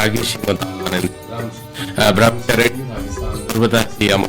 آگے شنگ و تالان انت۔ برام، برام ریڈیو پاکستان تربت ءَ چہ ہم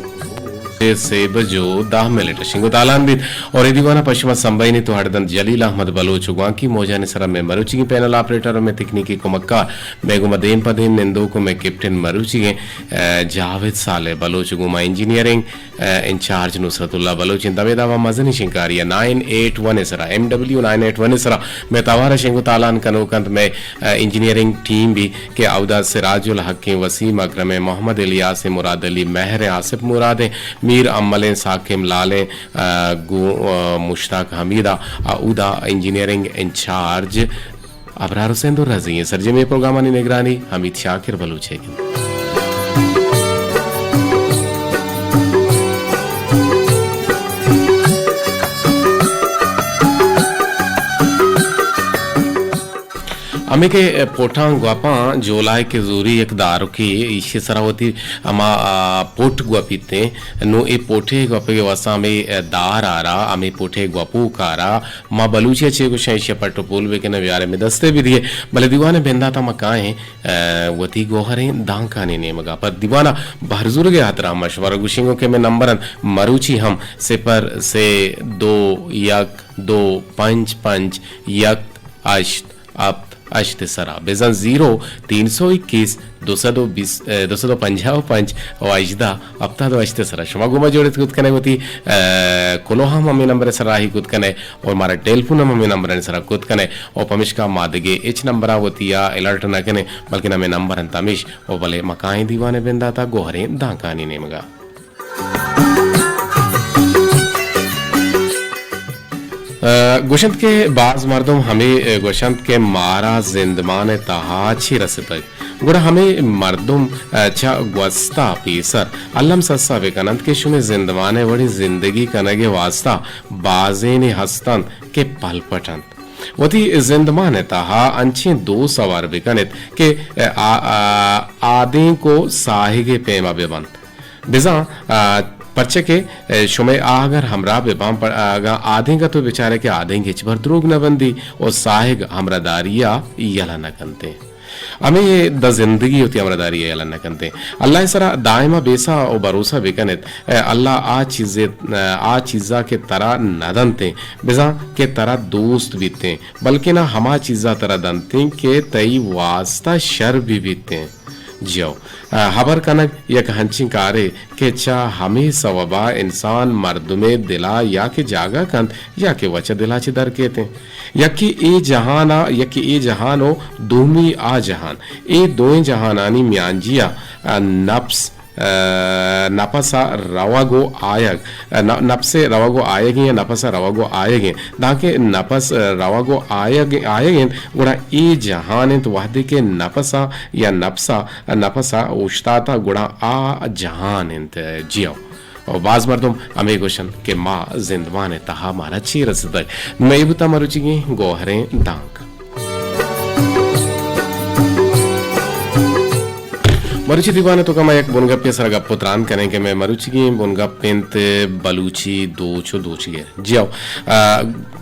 سے، سے بج و دہ منٹ شنگ و تالان بیت اور اے دیوان ءَ پہ شما سمبھینیت و ہڑدنت جلیل احمد بلوچ و گوانکی موجانی سرا مئے مروچیگیں پینل آپریٹر و مئے تکنیکی کمکار، مئے گوما دیم پہ دیم نندوک و مئے کیپٹن مروچیگیں، ءَ، جاوید صالح بلوچ و گوما انجینئرنگ ءَ، انچارج نصرت اللہ بلوچ انت۔ ہمے دابا مزنیں شنگکاری ءَ نائن ایٹ ون ءِ سرا، ایم ڈبلیو نائن ایٹ ون ءِ سرا مئے توار ءَ شنگ و تالان کنوک انت۔ مئے، ءَ، انجینئرنگ ٹیم بھی کہ اودا سراج الحق ایں، وسیم اکرم ایں، محمد الیاس ایں، مراد علی مہر ایں، آصف مراد ایں، میر امل ایں، ثاقب لال ایں، ءَ، گوں، ءَ، مشتاق حمید ءَ، ءَ، اودا انجینئرنگ انچارج ابرار حسین درازی ایں۔ سرجمیں پروگرامانی نگرانی حمید شاکر بلوچ ءَ کنت۔ ہمے کہ پوٹاں گوپاں جولائے کہ زوری یک دارکے ایشی سرا وتی ہما، آ، پوٹ گوپیتیں۔ نوں اے پوٹے گوپے واسطہ ہمے دار آرا، ہمے پوٹے گوپوک آرا، ما بلوچی ءَ چے گوشاں، ایشی ءَ پٹ و پول بہ کن ءُ بیار ءُ مئے دست ءَ بدئے۔ بلے دیوان ءِ بندات ءَ ما کائیں، ءَ، وتی گوہریں دانکانی نیمگ ءَ۔ پہ دیوان ءَ بہر زورگ ءِ ہاترا ما شمارا گوشگ ءَ اوں کہ مئے نمبر انت مروچی ہم صفر سے دو یک دو پنچ پنچ یک ہشت ہپت ہشت ءِ سرا، بزاں زیرو تین سو اکیس دو سد و بیس، ءَ، دو سد و پنجاہ و پنچ و ہژدہ ہپتاد و ہشت ءِ سرا۔ شما گوں ما جوڑ ات کت کن ئے وتی، ءَ، کلوہ ہم ہمے نمبر ءِ سرا راہی کت کن ئے اور مارا ٹیلیفون ہم ہمے نمبرانی سرا کت کن ئے اور پمیشکا ما دگہ ہچ نمبر ءَ وتی ءَ الرٹ نہ کن ایں، بلکن ہمے نمبر انت ہمیش۔ او بلے ما کائیں دیوان ءِ بندات ءَ گوہریں دانکانی نیمگ ءَ۔ ءَ، گوشنت کہ باز مردم ہمے، ءَ، گوشنت کہ مارا زندمان ءِ تہا چی رستگ؟ گڑا ہمے مردم، ءَ، چہ گوستا پیسر الم سسا بکننت کہ شمئے زندمان ءِ وڑیں زندگی کنگ ءِ واستا بازینے ہستنت کہ پلپٹ انت۔ وتی زندمان ءِ تہا انچیں دوست ہوار بکن ات کہ، ءَ، آ، آ، آدینک و ساہگ ءِ پیما ببنت۔ بزاں، آ، پرچہ کہ، آ، شمئے آ اگر ہمراہ بہ باں، پر-، اگاں آدینک ءَ تو بچارئے کہ آدینک ہچبر دروگ نہ بندی و ساہگ ہمراہداری ءَ یلہ نہ کنت۔ ہمے داں زندگی وتی ہمراہداری ءَ یلہ نہ کنت۔ اللہ ءِ سرا دائما بیسہ و بھروسہ بکن ات۔ اے اللہ آ چیزے، آ چیزا کہ ترا نہ دنت، بزاں کہ ترا دوست بیت، بلکنا ہما چیزا ترا دنت کہ تئی واستا شر بہ بیت۔ جیو، ءَ، ہبر کنگ یک ہنچیں کارے کہ چہ ہمے سوبا انسان مردمے دلا یا کہ جاگہ کنت یا کہ وچ دلا چہ در کیت۔ یکے اے جہان ءَ، یکے اے جہان و دومی آ جہان۔ اے دوئیں جہانانی میانجی ءَ، ءَ، نفس، ءَ، نفس ءَ روگ و آیگ، ءَ، ن-، نفس ءِ روگ و آیگیں یا نفس ءَ روگ و آیگیں۔ دانکہ نفس، ءَ، روگ و آیگ، آیگ انت، گڑا اے جہان انت۔ وہدے کہ نفس ءَ یا نفس ءَ، نفس ءَ اوشتاتہ، گڑا آ جہان انت۔ جیو۔ و باز مردم ہمے گوشنت کہ ما زندمان ءِ تہا مارا چی رستگ۔ نوں اے بوتاں مروچیگیں گوہریں دانک۔ مروچی دیوان ءِ توکا ما یک بنگپے ءِ سرا گپ و تران کنیں کہ مئے مروچیگیں بنگپ انت بلوچی دوچ و دوچگیر۔ جی ہو، آ،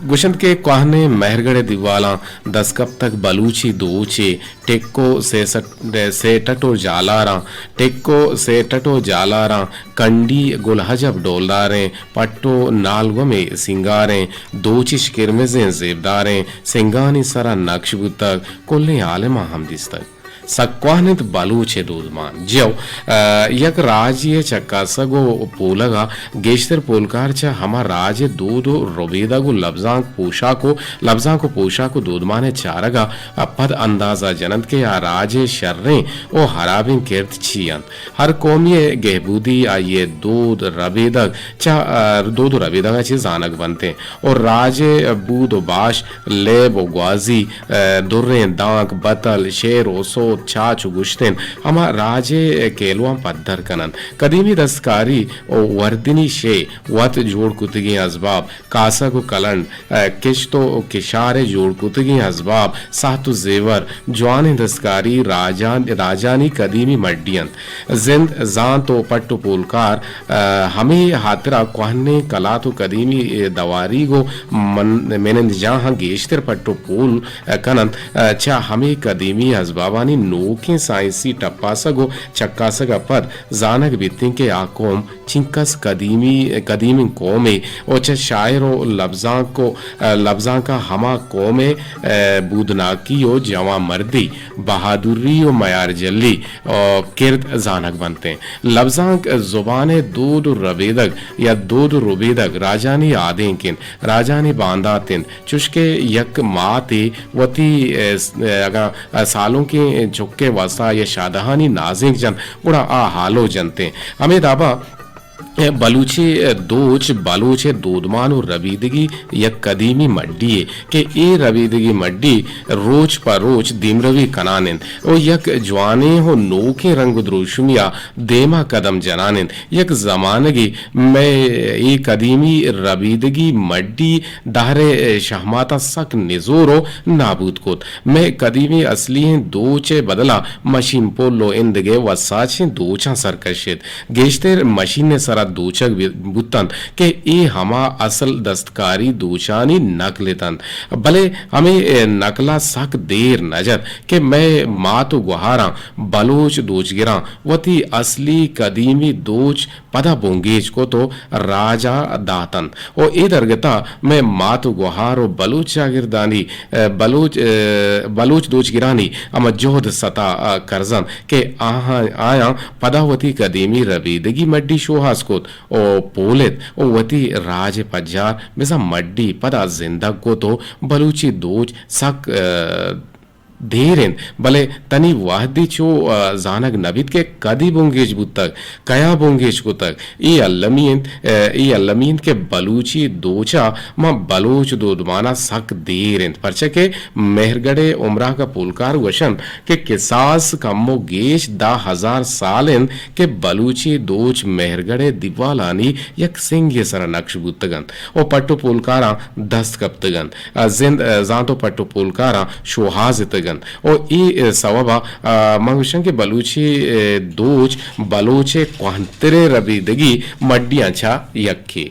گوشنت کہ کوہنیں مہرگڑھ ءِ دیوالاں دست کپتگ بلوچی دوچے، ٹکو سے سٹ-، سے ٹٹ و جالاراں، ٹکو سے ٹٹ و جالاراں، کنڈی گل عجب ڈولداریں، پٹ و نالگمے سینگاریں، دوچش کرمزیں زیبداریں، سنگانی سرا نقش بوتگ، کلیں عالماں ہم دیستگ۔ سک کوہن انت بلوچ ءِ دودمان۔ جیو، آ، یک راجے ءِ چکاسگ و پولگ ءَ گیشتر پولکار چہ ہما راج ءِ دود و ربیدگ و لبزانک پوشاک و، لبزانک و پوشاک و دودمان ءِ چارگ ءَ پد اندازہ جننت کہ آ راج ءِ شریں و ہرابیں کرد چی انت۔ ہر قومی ءِ گہبودی آئی ءِ دود ربیدگ چہ، آ، دود و ربیدگ ءَ چہ زانگ بنت انت و راج ءِ بود و باش، لیب و گوازی، آ، دریں دانک، بتل، شعر و سوت، چاچ و گشتن ہما راج ءِ کیلواں پدر کننت۔ قدیمی دستکاری و وردنی شے، وت جوڑ کتگیں ازباب، کاسگ و کلنڈ، ءَ، کشت و کشار ءِ جوڑ کتگیں ازباب، ساہت و زیور، جوانیں دستکاری راجان-، راجانی قدیمی مڈی انت۔ زند، زانت و پٹ و پولکار، ءَ، ہمے ہاترا کوہنیں کلات و قدیمی، ءَ، دواریگ و من-، منندجاہاں گیشتر پٹ و پول، ءَ، کننت، ءَ، چہ ہمے قدیمی ازبابانی نوکیں سائنسی ٹپاسگ و چکاسگ ء پد زانگ بیتیں کہ آ قوم چنکس قدیمی، قدیمیں قومے و چہ شاعر و لبزانک و، ء، لبزانک ء ہما قومے، ء، بودناکی و جوان مردی، بہادری و میارجلی و کرد زانگ بنتیں۔ لبزانک زبان ء دود و ربیدگ یا دود و ربیدگ راجانی آدینک انت، راجانی باندات انت، چوشکہ یک ماتے وتی، ء، س-، ء، اگاں، ء، سالونکیں چکے واستا یا شادہانی نازینک جنت، گڑا آ ہالو جنتیں۔ ہمے دابا، ء، بلوچی، ء، دوچ، بلوچ ء دودمان و ربیدگی یک قدیمی مڈی یے کہ اے ربیدگی مڈی روچ پہ روچ دیمروی کنان انت و یک جوانیں و نوکیں رنگ و دروشمی ء دیما قدم جنان انت۔ یک زمانگے مئے اے قدیمی ربیدگی مڈی دہر ء شہماتاں سک نزور و نابود کت۔ مئے قدیمی اصلی ئیں دوچ ء بدلا مشین پل و ایندگہ وساچیں دوچاں سر کشت۔ گیشتر مشین ء سرا دوچگ بی-، بوتنت کہ اے ہما اصل دستکاری دوچانی نقل اتنت۔ بلے ہمے نقل ء سک دیر نہ جت کہ مئے مات و گوہاراں بلوچ دوچگراں وتی اصلی قدیمی دوچ پدا بنگیج کت و راج ء داتنت و اے درگت ء مئے مات و گوہار و بلوچ چاگردانی، ء، بلوچ، ء، بلوچ دوچگرانی ہما جہد ستا ء کرزنت کہ آہاں، آیاں پدا وتی قدیمی ربیدگی مڈی شوہاز کت و پولت و وتی راج ء پجار بزاں مڈی پدا زندگ کت و بلوچی دوچ سک، ء، دیر انت، بلے تنی وہدی چو، ء، زانگ نہ بیت کہ کدی بنگیج بوتگ، کیا بنگیج کتگ۔ اے المی انت، ء، اے المی انت کہ بلوچی دوچا ما بلوچ دودمانا سک دیر انت، پرچہ کہ مہرگڑھ ء عمرہ کا پولکار گوشنت کہ کساس کم و گیش دہ ہزار سال انت کہ بلوچی دوچ مہرگڑھ ء دیوالانی یک سنگے سرا نقش بوتگ انت و پٹ و پولکاراں دست کپتگ انت۔ ء زند، ء زانت و پٹ و پولکاراں شوہاز اتگ انت۔ و اے، ء، سوب ء، ء، من گوشاں کہ بلوچی، ء، دوچ بلوچ ء کوہنتریں ربیدگی مڈیاں چہ یکے۔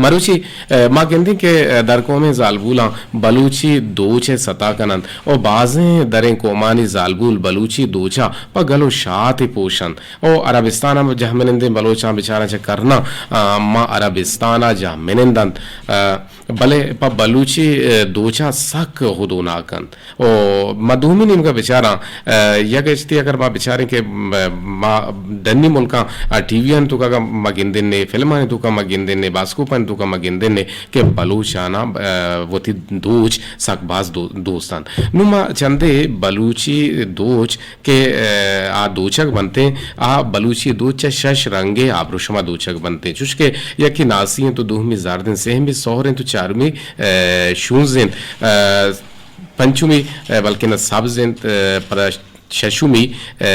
مروچی، ء، ما گندیں کہ، ء، در قومیں زالبولاں بلوچی دوچ ء ستا کننت و بازیں دریں قومانی زالبول بلوچی دوچ ء پہ گل و شاتے پوشنت۔ و عربستان ء جہمنندیں بلوچاں بچاراں چہ کرنا، ء، ما عربستان ء جہمنند انت۔ ء، بلے پہ بلوچی، ء، دوچاں سک ہدوناک انت۔ و ما دومی نیمگا بچاراں، ء، یک اشتی اگر ما بچاریں کہ م-، ما ڈنی ملکاں، ء، ٹی وی آں توکا ما گندن نے، فلمانی توکا ما گندن نے، باسکوپانی توکا ما گندن نے کہ بلوچانا، ء، وتی دوچ سک باز دو-، دوست انت۔ نوں ما چندے بلوچی دوچ کہ، ء، آ دوچگ بنتیں، آ بلوچی دوچ چہ شش رنگے آبروشما دوچگ بنتیں، چوشکہ یکے ناسی انت و دومی زرد انت، سہمی سہر انت و چارمی، ء، شونز انت، ء، پنچمی، ء، بلکن سبز انت، ء، پدا ششمی، ء،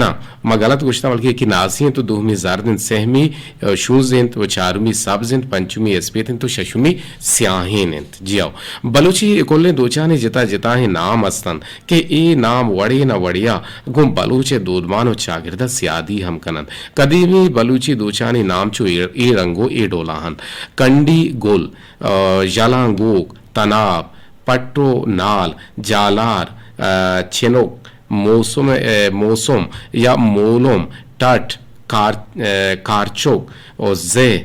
نہ، ما غلط گوشتاں، بلکہ یکے ناسی انت و دومی زرد انت، سہمی، ء، شونز انت و چارمی سبز انت، پنچمی اسپیت انت و ششمی سیاہین انت۔ جی ہو، بلوچی کلیں دوچانی جتا جتاہیں نام است انت کہ اے نام وڑے نہ وڑیا گوں بلوچ ء دودمان و چاگرد ء سیادی ہم کننت۔ قدیمی بلوچی دوچانی نام چو اے، اے رنگ و اے ڈولا انت: کنڈی گل، ء، ژلاں گوک، تناب، پٹ و نال، جالار، ء، چنک، موسم، ء، موسم یا مولم، ٹٹ، کار-، ء، کارچک و زہ،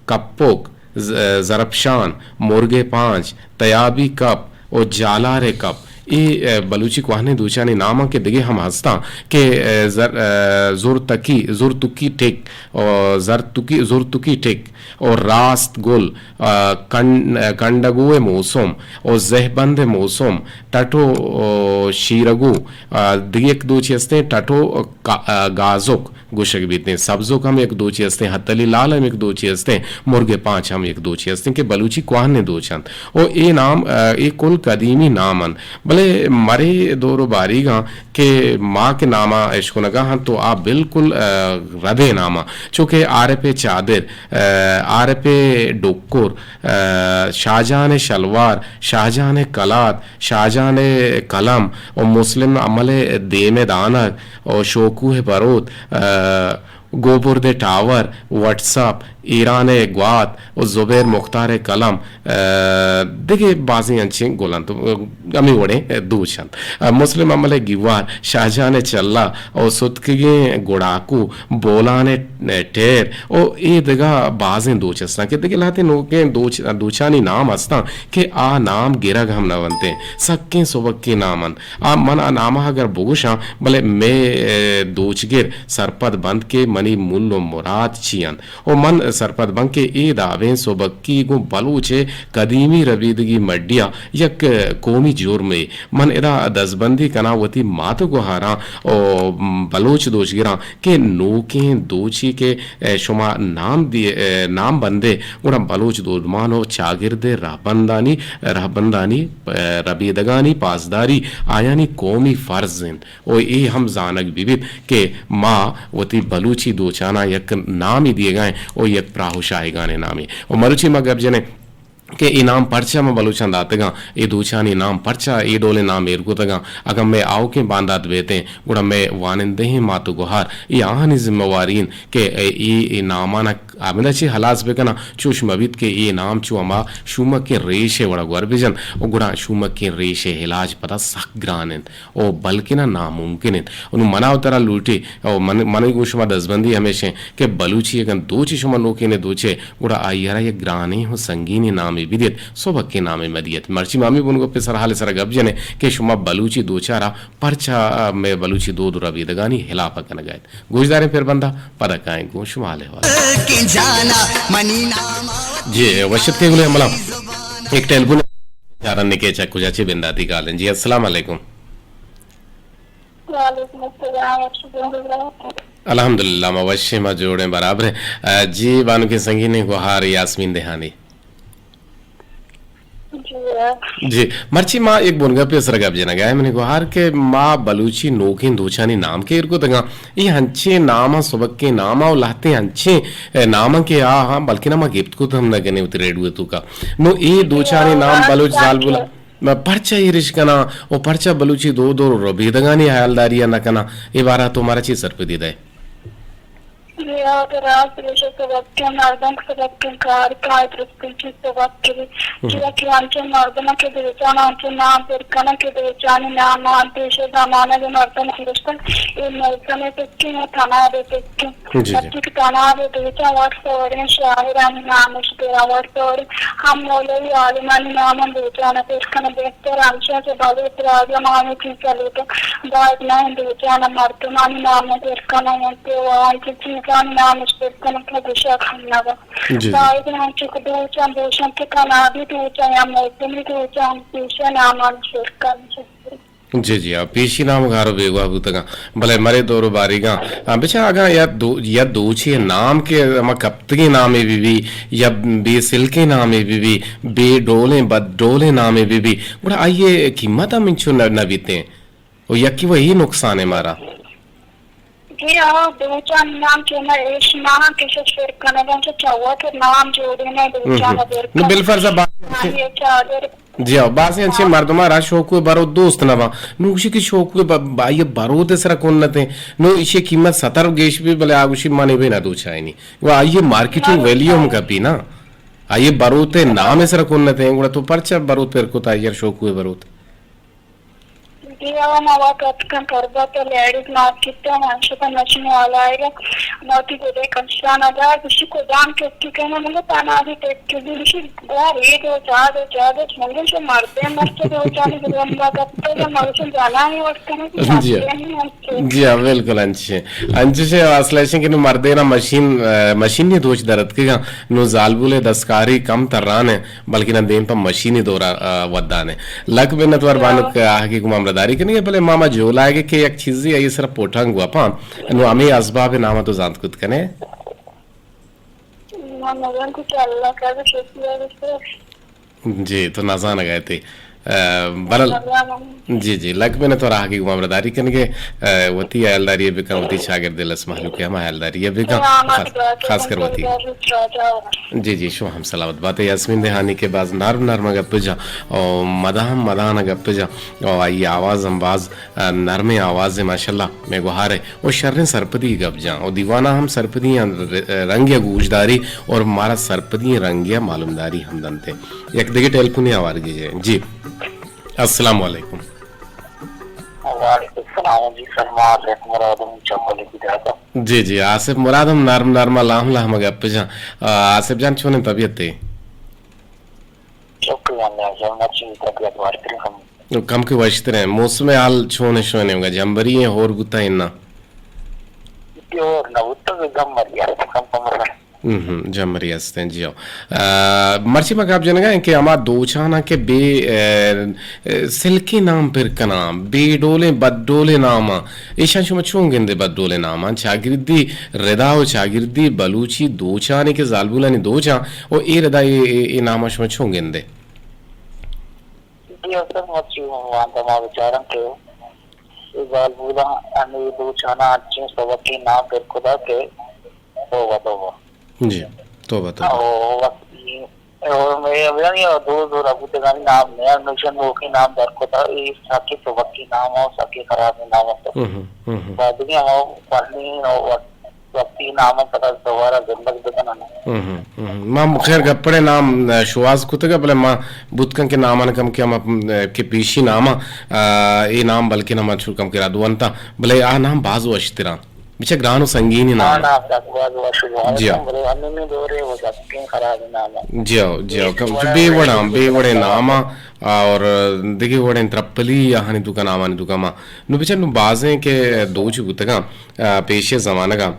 کپک، ز-، زرپشان، مرگ ء پانچ، تیابی کپ و جالار ء کپ۔ اے، ء، بلوچی کوہنیں دوچانی نام انت کہ دگہ ہم ہستاں کہ، ء، زر-، ء، زرتکی، زرتکی ٹک و زرتکی، زرتکی ٹک و راست گل، ء، کن-، ء، کنڈگو ء موسم و زہبند ء موسم، ٹٹو و شیرگو، ء، دگہ یک دوچی ہستیں ٹٹو کا-، ء، گازک۔ گوشگ بیتیں۔ سبزک ہم یک دوچے استیں، ہتلی لال ہم یک دوچے استیں، مرگ پانچ ہم یک دوچے استیں کہ بلوچی کوہنیں دوچ انت۔ و اے نام، ء، اے کل قدیمی نام انت۔ بلے مرے دور و باریگاں کہ ما کہ ناما اشکنگا ہاں تو آ بالکل، ء، ردیں ناما۔ چونکہ عارف چادر، ء، عارف ڈکر، ء، شاہجان شلوار، شاہجان کلات، شاہجان قلم و مسلم عمل دیم دانگ و شوکوہ بروت، ء، گوبرد ٹاور، واٹس اپ، ایران ءِ گوات ءُ زبیر مختار ءِ قلم، ءَ، دگہ بازیں انچیں گل انت، ءَ، ہمے وڑیں، ءَ، دوچ انت۔ ءَ، مسلم حمل ءِ گیوار، شاہجان ءِ چلہ ءُ ستکگیں گڑاکو، بولان ءِ ٹیر ءُ اے دگہ بازیں دوچ استاں کہ دگہ لہتیں نوکیں دوچ، دوچانی نام استاں کہ آ نام گرگ ہم نہ بنتیں۔ سکیں سبکیں نام انت۔ آ من آ نامہ اگر بگوشاں، بلے مئے، ءَ، دوچگر سرپد بنت کہ منی مول ءُ مراد چی انت۔ ءُ من سرپد باں کہ اے دابیں سبکی گوں بلوچ ءِ قدیمی ربیدگی مڈی ءَ یک قومی جرمے۔ من ادا دزبندی کناں وتی مات ءُ گوہاراں ءُ بلوچ دوچگراں کہ نوکیں دوچی کہ، ءَ، شما نام دی-، ءَ، نام بندے، گڑا بلوچ دودمان ءُ چاگرد ءِ رہبندانی، رہبندانی، ءَ، ربیدگانی پاسداری آیانی قومی فرض انت۔ ءُ اے ہم زانگ بہ بیت کہ ما وتی بلوچی دوچاناں یک نامے دیگا ایں ءُ یک پراہ ءُ شاہگانیں نامے۔ ءُ مروچی ما گپ جنیں کہ اے نام پرچا ما بلوچاں داتگاں، اے دوچانی نام پرچا اے ڈولیں نام ایر کتگاں۔ اگاں مئے آؤکیں باندات بیتیں، گڑا مئے وانندہیں مات ءُ گوہار، اے آہانی ذمہ واری انت کہ اے، اے، اے ناماناں ہمدا چہ ہلاس بکناں، چوش مہ بیت کہ اے نام چو ہما شومکیں ریش ءِ وڑا گور بجنت ءُ گڑا شومکیں ریش ءِ علاج پدا سک گران انت۔ ءُ بلکنا ناممکن انت۔ ءُ نوں منا ءُ ترا لوٹی، ءُ من، من گوں شما دزبندی ہمیش انت کہ بلوچی اگاں دوچی شما نوکینے دوچے، گڑا آئی ءَ را یک گرانیں ءُ سنگینیں نامے بدیت، سبکیں نامے مدیت۔ مرچی ما ہمے بنگپے سرحال ءِ سرا گپ جنیں کہ شما بلوچی دوچ ءَ را پرچا مئے بلوچی دود ءُ ربیدگانی ہلاپ ءَ کنگ ءَ ات۔ گوشداریں پربند ءَ پدا کائیں گوں شما حال احوال۔ جی، وش اتکے گلیں ہمبلاں۔ ایک ٹیلیفون چارن نے کہ چک کجا چے بنداتی کال ہیں۔ جی، السلام علیکم۔ وعلیکم السلام، وش اتکے گلیں۔ الحمدللہ، ما وش ایں، ما جوڑ ایں، برابر ایں۔ آ، جی، بانکیں سنگینیں گوہار یاسمین دہانی۔ جی، ہاں۔ جی، مرچی ما یک بنگپے سرا گپ جنگا ایں، منی گوہار کہ ما بلوچی نوکیں دوچانی نام کہ ایر کتگاں، اے ہنچیں ناماں، سبکیں ناماں ءُ لہتیں ہنچیں، اے، ناماں کہ آ، ہاں، بلکنا ما گپت کت ہم نہ کنیں وتی ریڈیو توکا۔ نوں اے دوچانی نام بلوچ زالبولا ما پرچا ایرش کناں ءُ پرچا بلوچی دود ءُ ربیدگانی حیالداری ءَ نہ کناں؟ اے بارہ ءَ تو مارا چی سرپدی دئے؟ اے واب راست گوشے، سبکیں مردم، سبکیں کار، کار درستیں چیز سبک کری۔ ہم۔ چرا کہ انچیں مردم کہ دوچان انچیں نام پر کنن کہ دوچانی نام آن پیش زمانگ مردم گوشتن، اے ملزم پکیں یا تناب پکیں۔ جی، جی۔ مرچی کہ تناب دوچان وت سوریں شاعرانی نام اش دیرا وت سوریں۔ ہم مولوی عالمانی نام ہم دوچان پر کنن۔ بہتر ہمشہ کہ بلوچ راج ءَ ما ہمے چیز ءَ لوٹیں۔ باید نہ انت دوچان ءَ مردمانی نام ءَ پر کنن انت ءُ آنچو چیزانی نام اش پر کنن کہ گوشگ ہم نہ بنت۔ جی، جی۔ باید انت انچو کہ دوچان بوشن کہ تنابی دوچان یا مردمی دوچان پیشہ نامان اش پر کنن۔ جی، جی، آ پیشی نام گار ءُ بیگواہ بوتگاں، بلے مرے دور ءُ باریگاں، آ، بچار اگاں یا دو، یا دوچی نام کہ ہما کپتگیں نامے بہ بی، یا بے سلکیں نامے بہ بی، بے ڈولیں بد ڈولیں نامے بہ بی، گڑا آئی ءِ قیمت ہم انچو نہ، نہ بیتیں۔ ءُ یکی وہی نقصان ہے مارا۔ جی ہاں، دوچان نام کہ ما ایش نام کہ شش پر کنگاں کہ چوت نام جوڑے نہ دوچان ہم۔ پر نو کنگاں۔ بالفرض اب نام یہ چادر جی ہاں، بازیں انچیں مردماں را شوکو بروت دوست نہ باں۔ نوں گوشی کہ شوکو ب-، ب-، آئی بروت سرا کنت ایں۔ نوں ایشی قیمت ستر گیش بی، بلے آ گوشی من اے بہ نہ دوچائینی۔ و آئی مارکیٹنگ ویلیو ہم کپی نا۔ آئی بروت نام سرا کنت ایں، گڑا تو پرچا بروت پر کتا آئی شوکو بروت؟ جی ہاں، ما وت اتکن تربت لیڈیز مارکیٹ ءَ، من شتاں مشین والا ءَ، ما وتی گدے کشان ءَ دات، گوشی کجام ٹیکٹی کنئے؟ من گوشت تنابی ٹیکٹی۔ گوشی گوار اے دو چار دو چار دو، من گوشت مردین مرچی دو چار دو لمبا کپتگ، من گوشت زنانی وقت کنئے کہ جی۔ مردین مرچی۔ جی ہاں، بالکل انچش۔ انچش اصل ایش کہ نوں مردین ءَ مشین، آ، مشینی دوچ در اتکگاں، نوں زالبول ءِ دستکاری کم تران ءَ۔ بلکنا دیم پہ مشینی دورا، آ، ودان ایں۔ لک منت وار بانک آہگی گوں ہمراہداری کنگے، بلے ما، ما جولائگے کہ یک چیزے آئی سرا پوٹنگ گوپاں، نوں ہمے اسباب نام تو زانت کت کنے۔ من نزانت کہ اللہ کا شکریہ گوشت۔ جی، تو نزانگ ءَ تے۔ ء، بلل۔ جی، جی، لک منت وار آہگی گوں ہمراہداری کنگے، ء، وتی ہیالداری ء بکن، وتی چاگرد لس مہلوک ء ہم ہیالداری ء بکن، خاص، خاص کر وتی۔ جی، جی، شما ہم سلامت بات۔ یاسمین دہانی کہ باز نرم نرم گپ جاں، او مدام مدان گپ جاں، او آئی آواز ہم باز، ء، نرمیں آواز ماشاءاللہ مئے گوہار ء، او شریں سرپدی گپ جاں، او دیوانا ہم سرپدی رنگ ء گوشداری اور مارا سرپدی رنگ ء معلومداری ہم دنت۔ یک دگہ ٹیلیفونی آوارگی جے۔ جی۔ السلام علیکم۔ وعلیکم السلام جی، سلمان آصف مراد ہم چمبل کی داتا۔ جی، جی، آصف مراد ہم نرم نرم لام لام گپ جاں۔ آ، آصف جان چونیں طبیعت ہے؟ شکر اللہ جان، مرچی طبیعت وارتری ہم۔ کم کے وشتر ہیں۔ موسم حال چون ہے شونے ہوگا؟ جمبری ہیں، ہور بوتا ہے نا؟ یہ ہور نہ بوتا، گم مر گیا، کم کم مر۔ ہم، ہم، جمری ہستیں، جی ہو۔ آ، مرچی ما گپ جنگا ہیں کہ ہما دوچانا کہ بے، آ، آ، سلکی نام پر کناں، بے ڈولیں، بد ڈولیں ناماں، ایشاں شما چون گندے بد ڈولیں ناماں؟ چاگردی ردا و چاگردی بلوچی دوچانے کہ زالبولانی دوچاں و اے ردا اے، اے، اے ناماں شما چون گندے؟ جی، اصل مرچی وانتا ما بچارن کہ اے زالبولاں ہمے دوچانا انچیں سبکی نام پر کدا کہ توبہ توبہ۔ جی، توبہ توبہ۔ او وقتی، او میں، یعنی دو دو ربوتگانی نام نیا، نوشن موکی نام در کتا، اے ساکی سبکی نام او ساکی خراب نام است۔ ہم، ہم، ہم۔ بعد میں ہم پڑھنی او وقت، وقتی نام پتا دوبارہ زندگ بکنن۔ ہم، ہم، ہم۔ ما خیر گپڑے نام، آ، شواز کتگا، بلے ما بوت کن کہ نامان کم کہ ہم، آ، کہ پیشی نام، آ، اے نام بلکہ نام چو کم کہ رد ونتا، بلے آ نام باز وشتران۔ بچہ گران و سنگینی نام۔ ہاں، نام تک باز وش و جوان۔ جی ہاں۔ بلے انونی دورے و سکیں خراب نام۔ جی ہاں، جی ہاں، کم، بے وڑاں، بے وڑے نام اور دگہ وڑیں ترپلی آہانی توکا نامانی توکا ما۔ نو بچہ نو بازیں کہ دوچ بوتگاں، آ، پیشے زمانگاں،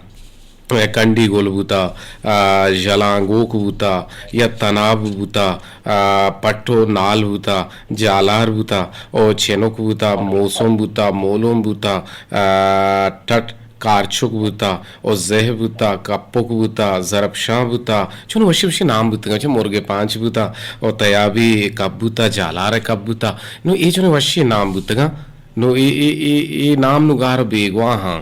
آ، کنڈی گل بوتا، آ، ژلاں گوک بوتا، یا تناب بوتا، آ، پٹ و نال بوتا، جالار بوتا، او چنک بوتا، موسم بوتا، مولم بوتا، آ، ٹٹ کارچک بوتا، او زہ بوتا، کپک بوتا، زرپشاں بوتا، چون وشی وشی نام بوتگاں، چہ مرگ پانچ بوتا، او تیابی کپ بوتا، جالار کپ بوتا۔ نو اے چون وشی نام بوتگاں۔ نو اے، اے، اے، اے نام نو گار بیگواہاں۔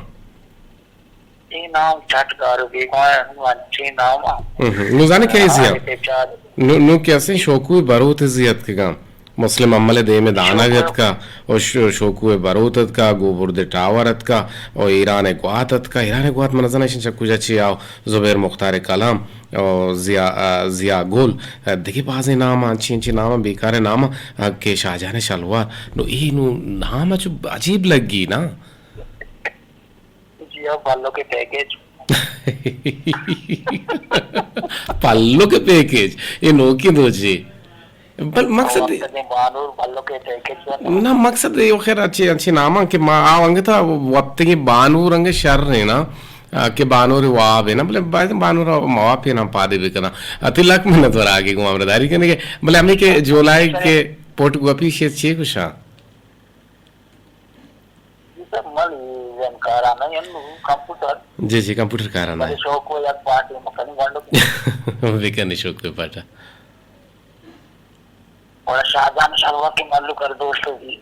اے نام چٹ گار بیگواہ انچیں نام آ۔ ہم، ہم۔ نو زانے کہ ایزی آ؟ نو، نو کہ اسیں شوکو بروت زی اتکگاں۔ مسلم امل دیم دانگ اتکا، او ش-، شوکو بروت اتکا، گوبرد ٹاور اتکا، او ایران گوات اتکا۔ ایران گوات من زانے شن چک کجا چی آو، زبیر مختار کلام، او ضیاء، آ، ضیاء گل، آ، دگہ بازیں نام آ، انچیں انچیں نام آ، بیکار نام آ، کہ شاہجان شلوار۔ نو اے نو نام آ چو عجیب لگی نا۔ جی ہاں، پلو کے پیکج۔ پلو کے پیکج، اے نوکی دو جی۔ بل مقصد وپتگیں بانور پلو کے پیکج۔ نہ، مقصد اے خیر اچھے، اچھے نام کہ ما آ انگتا وپتگیں بانور انگے شر ہے نا، آ، کہ بانور واب ہے نا، بلے باید بانور مواپ ہے نا پادے بکنا۔ اتی لک منت ور آگے گوں ہمراہداری کنے کے، بلے ہمیں کہ جولائے کے پوٹ گوپی شیت چی کشا؟ جی سر، من زم کارا نہ، یعنی کمپیوٹر۔ جی، جی، کمپیوٹر کارا نہ۔ بلے شوق و یک پارٹی مکنی گنڈو۔ بکنی شوق و پارٹا۔ اور شاہجان شلوا کی ملو کر دوست ہوگی۔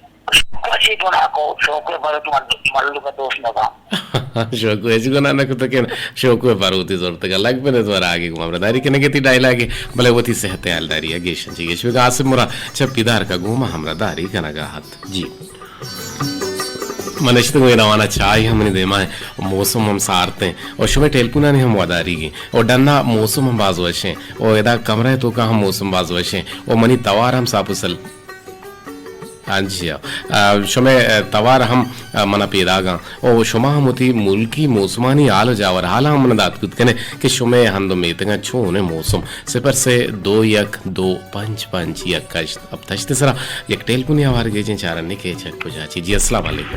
کسی گناہ کو شوق و بلوچ ملو، ملو کا دوست نہ تھا۔ شوق و ہیچ گناہ نہ کتا کہ شوق و بروتی زورتگا۔ لگ بنے تو راگی گم ہمراہداری کنے گتی ڈائلاگی، بلے وتی صحت حالداری ہے گیشن چی گیش۔ بگا آصف مرا چپی دار کا گوما ہمراہداری کنگا ہت۔ جی۔ من نشتگوں اے روان ء چاہے ہم منی دیما ایں، موسم ہم سارت ایں، اور شمئے ٹیلیفونانی ہم وداریگ ایں، اور ڈنا موسم ہم باز وش ایں، اور ادا کمرہ ء توکا ہم موسم باز وش ایں، اور منی توار ہم ساپ و سل-، ہاں جی، آ، آ، شمئے، آ، توار ہم، آ، منا پیداگاں، اور شما ہم وتی ملکی موسمانی حال و جاور حال ہم منا دات کت کنے کہ شمئے ہند و میتگاں چون ایں موسم۔ صفر سے دو یک دو پنچ پنچ یک ہشت۔ اب تشت سرا یک ٹیلیفونی آوار گیجیں چارنے کہ چک کجا چی۔ جی، السلام علیکم۔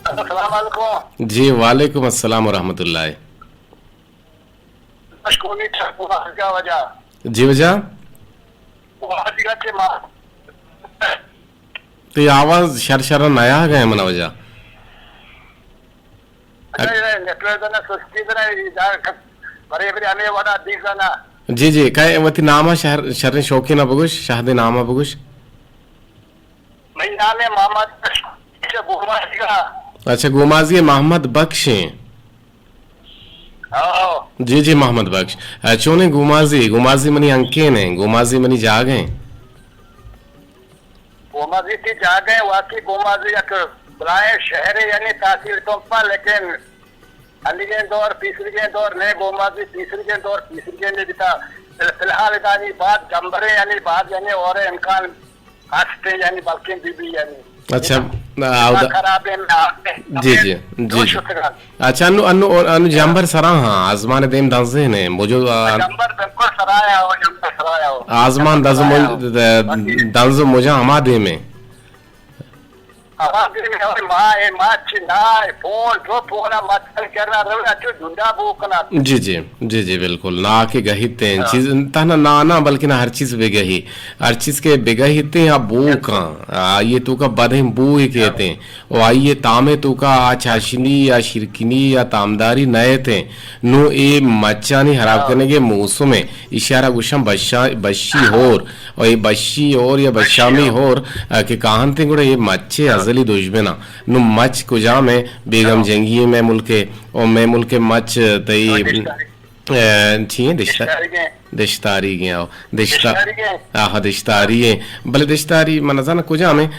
السلام علیکم۔ جی، وعلیکم السلام ورحمۃ اللہ۔ مشکونی ٹھاکر واجہ۔ جی واجہ۔ واجہ کے ما- تئی آواز شر شر نیا گئے منا واجہ۔ اچھا، یہ نیٹورک نا سستی نا، یہ جا کر-، برے برے ہمیں وڑا دیکھ نا۔ جی، جی، کئے وتی نام ءَ شہر، شریں شوقین ءَ بگوش، شہدے نام ءَ بگوش۔ منی نام ءَ محمد بخش، چہ گومازی ءَ۔ اچھا، گومازی ءَ محمد بخش ایں۔ ہاں۔ جی، جی، محمد بخش۔ ءَ، چونیں گومازی؟ گومازی منی ہنکین ایں، گومازی منی جاگ ایں۔ گومازی تئی جاگ ایں، واقعی گومازی یک بلاہیں شہرے، یعنی تحصیل تمپ ءَ، لیکن ہلیگیں دور، پیسریگیں دور، نئے گومازی پیسریگیں دور، پیسریگیں نے بیتا۔ فی الحال دانی بعد جمبریں، یعنی بعد، یعنی اور امکان ہست، یعنی بلکیں بی بی، یعنی۔ اچھا، آ، اودا۔ خراب ایں، جی، جی، جی، دو جی۔ شتگان۔ اچھا، انو، انو، انو جمبر سرا ہاں، آزمان دیم دنزے نے، موجو، آ، جمبر بالکل سرا ہے، او جمبر سرا ہے، او۔ آزمان جمبر دنز سرا موج-، ہے، او۔ د-، دنز موجا ہما دیم ایں۔ ہما دیم ایں، او ما، اے ما چی نا، اے فون، جو فون ءَ ما چل کرنا رو، اچو دنیا بو کنا۔ جی، جی، جی، جی، بالکل۔ نا کہ گہیت ایں، ہاں۔ چیز، تہنا نا، نا، بلکہ نا ہر چیز بگہی۔ ہر چیز کہ بگہیت ایں، آ بو کن۔ آ، یہ تو کا بدیں بو ہی کہتے ہیں۔ و آئی ءِ تام ءِ توکا آ چاشنی یا شیرکنی یا تامداری نہ ایت ایں۔ نوں اے مچانی ہراب کنگ ءِ موسم ایں، ایشی ءَ را گوشاں بشا-، بشی ہور، و اے بشی ہور یا بشامی ہور، آ، کہ کاہنت ایں گڑا اے مچ ءِ ازلی دژمن آں۔ نوں مچ کجام ایں؟ بیگم جنگی ایں مئے ملک ءِ، و مئے ملک ءِ مچ تئی اے، چی ایں؟ دشت-، دشتاریگ ایں۔ دشتاریگ ایں، او۔ دشتا-، دشتاریگ ایں۔ آہا، دشتاری ایں۔ بلے دشتاری من نزاناں کجام ایں۔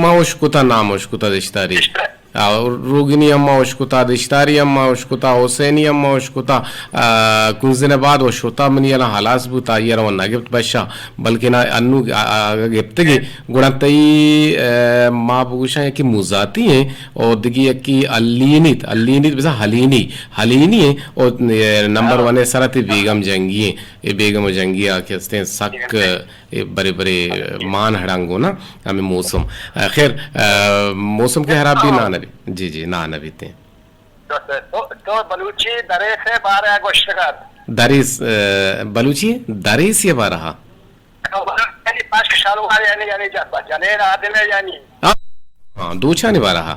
ما اشکتا، نام اشکتا دشتاری۔ دشت-، آ، روگنی ہم ما اشکتا، دشتاری ہم ما اشکتا، حسینی ہم ما اشکتا، آ، کنزن آباد و شتا منی الان ہلاس بوت، آئی ءَ را من نہ گپت بشا، بلکن آ، انو، آ، آ، اگہ گپتگی، گڑا تئی، آ، ما بگوشاں یکے موزاتی ایں، او دگہ یکے ہلینیت، ہلینیت بزاں ہلینی، ہلینی ایں، او، اے، نمبر ون ءِ سرا تئی بیگم جنگی ایں۔ اے بیگم جنگی ءَ کہ استیں سک، اے، برے برے مان ہڑاں گونا ہمے موسم۔ اے، خیر، اے، موسم کہ ہراب بی نا نبی۔ جی، جی، نا نبیت ایں۔ تو، تو، تو بلوچی دریس ءِ بارہ ءَ گوشتگ ات۔ دریس، اے، بلوچی دریس ءِ بارہ ءَ؟ یعنی پشک شلوار، یعنی، یعنی ج-، جنین آدم ءِ، یعنی۔ ہاں، ہاں، دوچانی بارہ ءَ۔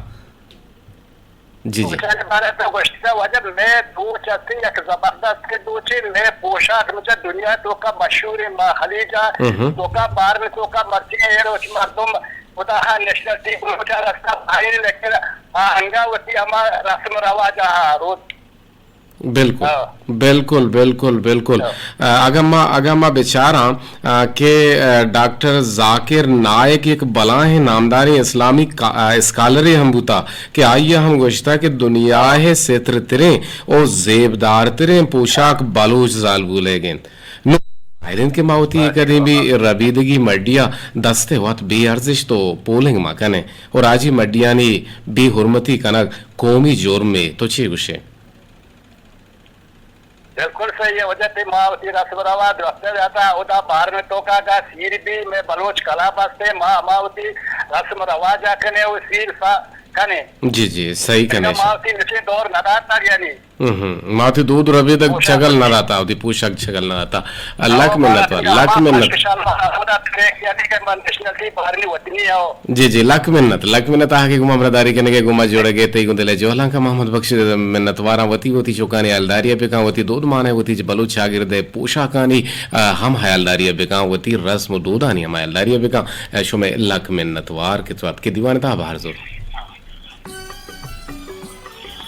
جی، جی۔ دوچانی بارہ ءَ تو گوشتگ، واجہ مئے دوچ است، یک زبردست دوچے، مئے پوشاک مچ دنیا توکا مشہور ایں، ما خلیج ءِ توکا، بارن توکا مرچی اے روچ مردم خدا ہا نیشنل ٹیم روچ ءَ رستہ باہر، لیکن آ انگا وتی ہما رسم رواج ءَ روت۔ بالکل، ہاں۔ بالکل، بالکل، بالکل۔ ہاں۔ آ، اگاں ما، اگاں ما بچاراں، آ، کہ، آ، ڈاکٹر ذاکر نائیک یک بلاہیں نامداریں اسلامی کا-، آ، اسکالرے ہم بوتا کہ آئی ءَ ہم گوشتا کہ دنیا ءِ ستر تریں و زیبدار تریں پوشاک بلوچ زالبول ءِ انت۔ نوں ظاہر انت کہ ما وتی کدی بھی ربیدگی مڈی ءَ دست ءِ وت بے ارزشت و پولنگ مہ کنیں و راجی مڈیانی بے حرمتی کنگ قومی جرمے۔ تو چے گوشے؟ بالکل صحیح ایں، واجہ تئی، ما وتی رسم رواج درستیں جاتا، اودا بارن توکا گا سیر بی، مئے بلوچ کلب ہستیں، ما، ما وتی رسم رواجا کنیں و سیر سا کنیں۔ جی، جی، صحیح کنیں۔ ما وتی نشیں دور نہ داتا یعنی۔ ہم، ہم۔ ما وتی دود ربیدگ چگل نہ داتا، وتی پوشاک چگل نہ داتا۔ لک منت وار، لک منت۔ جی، جی، لک منت، لک منت آ کہ گوں ما برادری کنگ ءَ، گوں ما جوڑگ ءَ، تئی گوں دل ءِ جہلانک ءَ محمد بخش منت واراں۔ وتی، وتی چکانی ہیالداری ءَ بکن، وتی دود مان ءَ، وتی بلوچ چاگرد ءِ پوشاکانی، آ، ہم ہیالداری ءَ بکن، وتی رسم و دودانی ہم ہیالداری ءَ بکن۔ آ، شمئے لک منت وار کہ تو اتکے دیوان ءِ تہا بہر زرت۔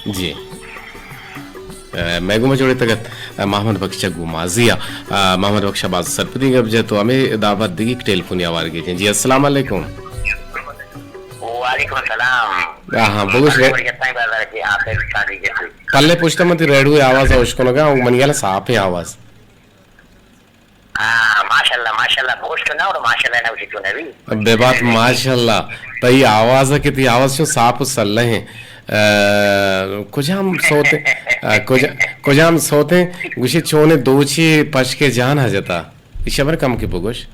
جی۔ آ، مئے گوما جوڑ اتگ ات، آ، محمد بخش چہ گومازی ءَ۔ آ، محمد بخش ءَ باز سرپدی گپ جت و ہمے دابا دگہ یک ٹیلیفونی آوار گیجیں۔ جی، السلام علیکم۔ وعلیکم السلام۔ آ، ہاں، بگوش رے-، بازار کے آخر شادی کے۔ پلے پشت من تئی ریڈیو ءِ آواز ءَ اشکنگا، منی ہیال ءَ صاف ایں آواز۔ آ، ماشاءاللہ، ماشاءاللہ، بگوش تو نہ، اور ماشاءاللہ نہ گوشی تو نبی۔ بے بات ماشاءاللہ، تئی آواز ءَ کہ تئی آواز چون صاف و سلہ ایں۔ آ، کجام سوت ایں؟ آ، کجا-، کجام سوت ایں؟ گوشی چونیں دوچی پشک جان ءَ جتا۔ ایشی ءَ بر کم کہ بگوش۔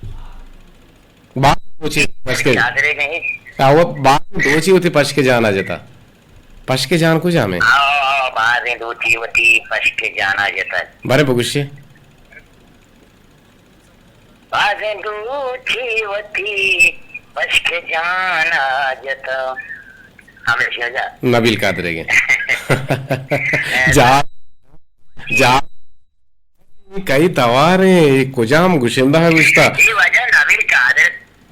باز دوچی پشک۔ آ، و باز دوچی وتی پشک جان ءَ جتا۔ پشک جان کجام ایں؟ آ، بازیں دوچی وتی پشک جان ءَ جتا۔ بارے بگوشی۔ بازیں دوچی وتی پشک جان ءَ جتا۔ ہمیشہ جا۔ نبیل قادر ئیگ ایں۔ جا، جا۔ کئی توار ایں، اے کجام گشندہ ءَ گوشتہ؟ اے واجہ نبیل قادر۔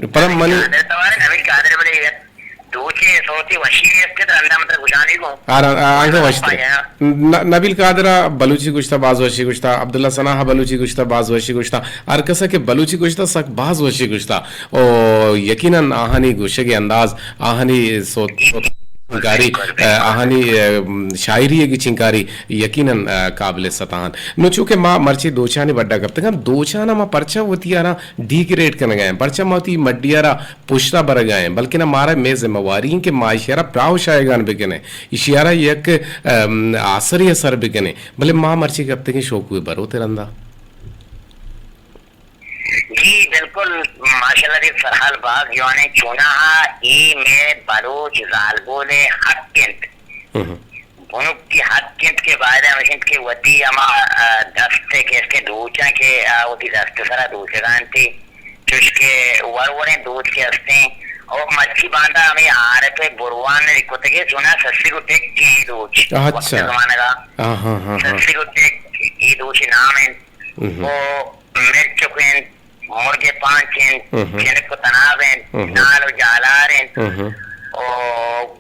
پدا نبیل منی قادر توار، نبیل قادر بلے یک دوچے سوتے وشی است کہ رندا مطلب گشانی گوں۔ آ، آ، آنگا وشتر۔ پایا۔ ن-، نبیل قادر ءَ بلوچی گوشتہ، باز وشی گوشتہ، عبداللہ ثنا ءَ بلوچی گوشتہ، باز وشی گوشتہ، ہر کس ءَ کہ بلوچی گوشتہ، سک باز وشی گوشتہ۔ او یقیناً آہانی گوشگ ءِ انداز، آہانی سوت، سوت چنکاری، بالکل، بالکل۔ آہانی، ا، شاعری ءِ چنکاری یقیناً، ا، قابل ستاہن۔ نو چونکہ ما مرچی دوچانی بڈا کپتگاں، دوچان ءَ ما پرچا وتی آرا ڈیگریڈ کنگا ایں، پرچا ما وتی مڈی آرا پشتا برگا ایں، بلکنا مارا مئے ذمہ واری ایں کہ ما ایشی آرا پراہ و شاہگان بکنیں، ایشی آرا یک، ام، آسرے ءَ سر بکنیں، بلے ما مرچی کپتگیں شوکوئے بروت ءِ رندا۔ جی بالکل، ماشاءاللہ دی سرحال باز جوانیں چوناہا، اے مئے بلوچ زالبول ءِ حق انت۔ ہم۔ بنکی حق انت کہ باید ہمیش انت کہ وتی ہما، آ، دست ءِ کہ استیں دوچاں کہ، آ، وتی دست ءِ سرا دوچگا انت، چوش کہ وڑ وڑیں دوچ کہ استیں، او مرچی باندا ہمے عارف بروان ءِ کتگے چونا سسی گو ٹک ایں دوچ۔ اچھا۔ وقت زمانگا۔ ہاں، ہاں، ہاں، ہاں۔ سسی گو ٹک اے دوچ نام انت۔ ہم۔ او مرچک انت، مرگ پانچ انت، ہم۔ جنک و تناب انت، ہم۔ نال و جالار انت۔ ہم۔ او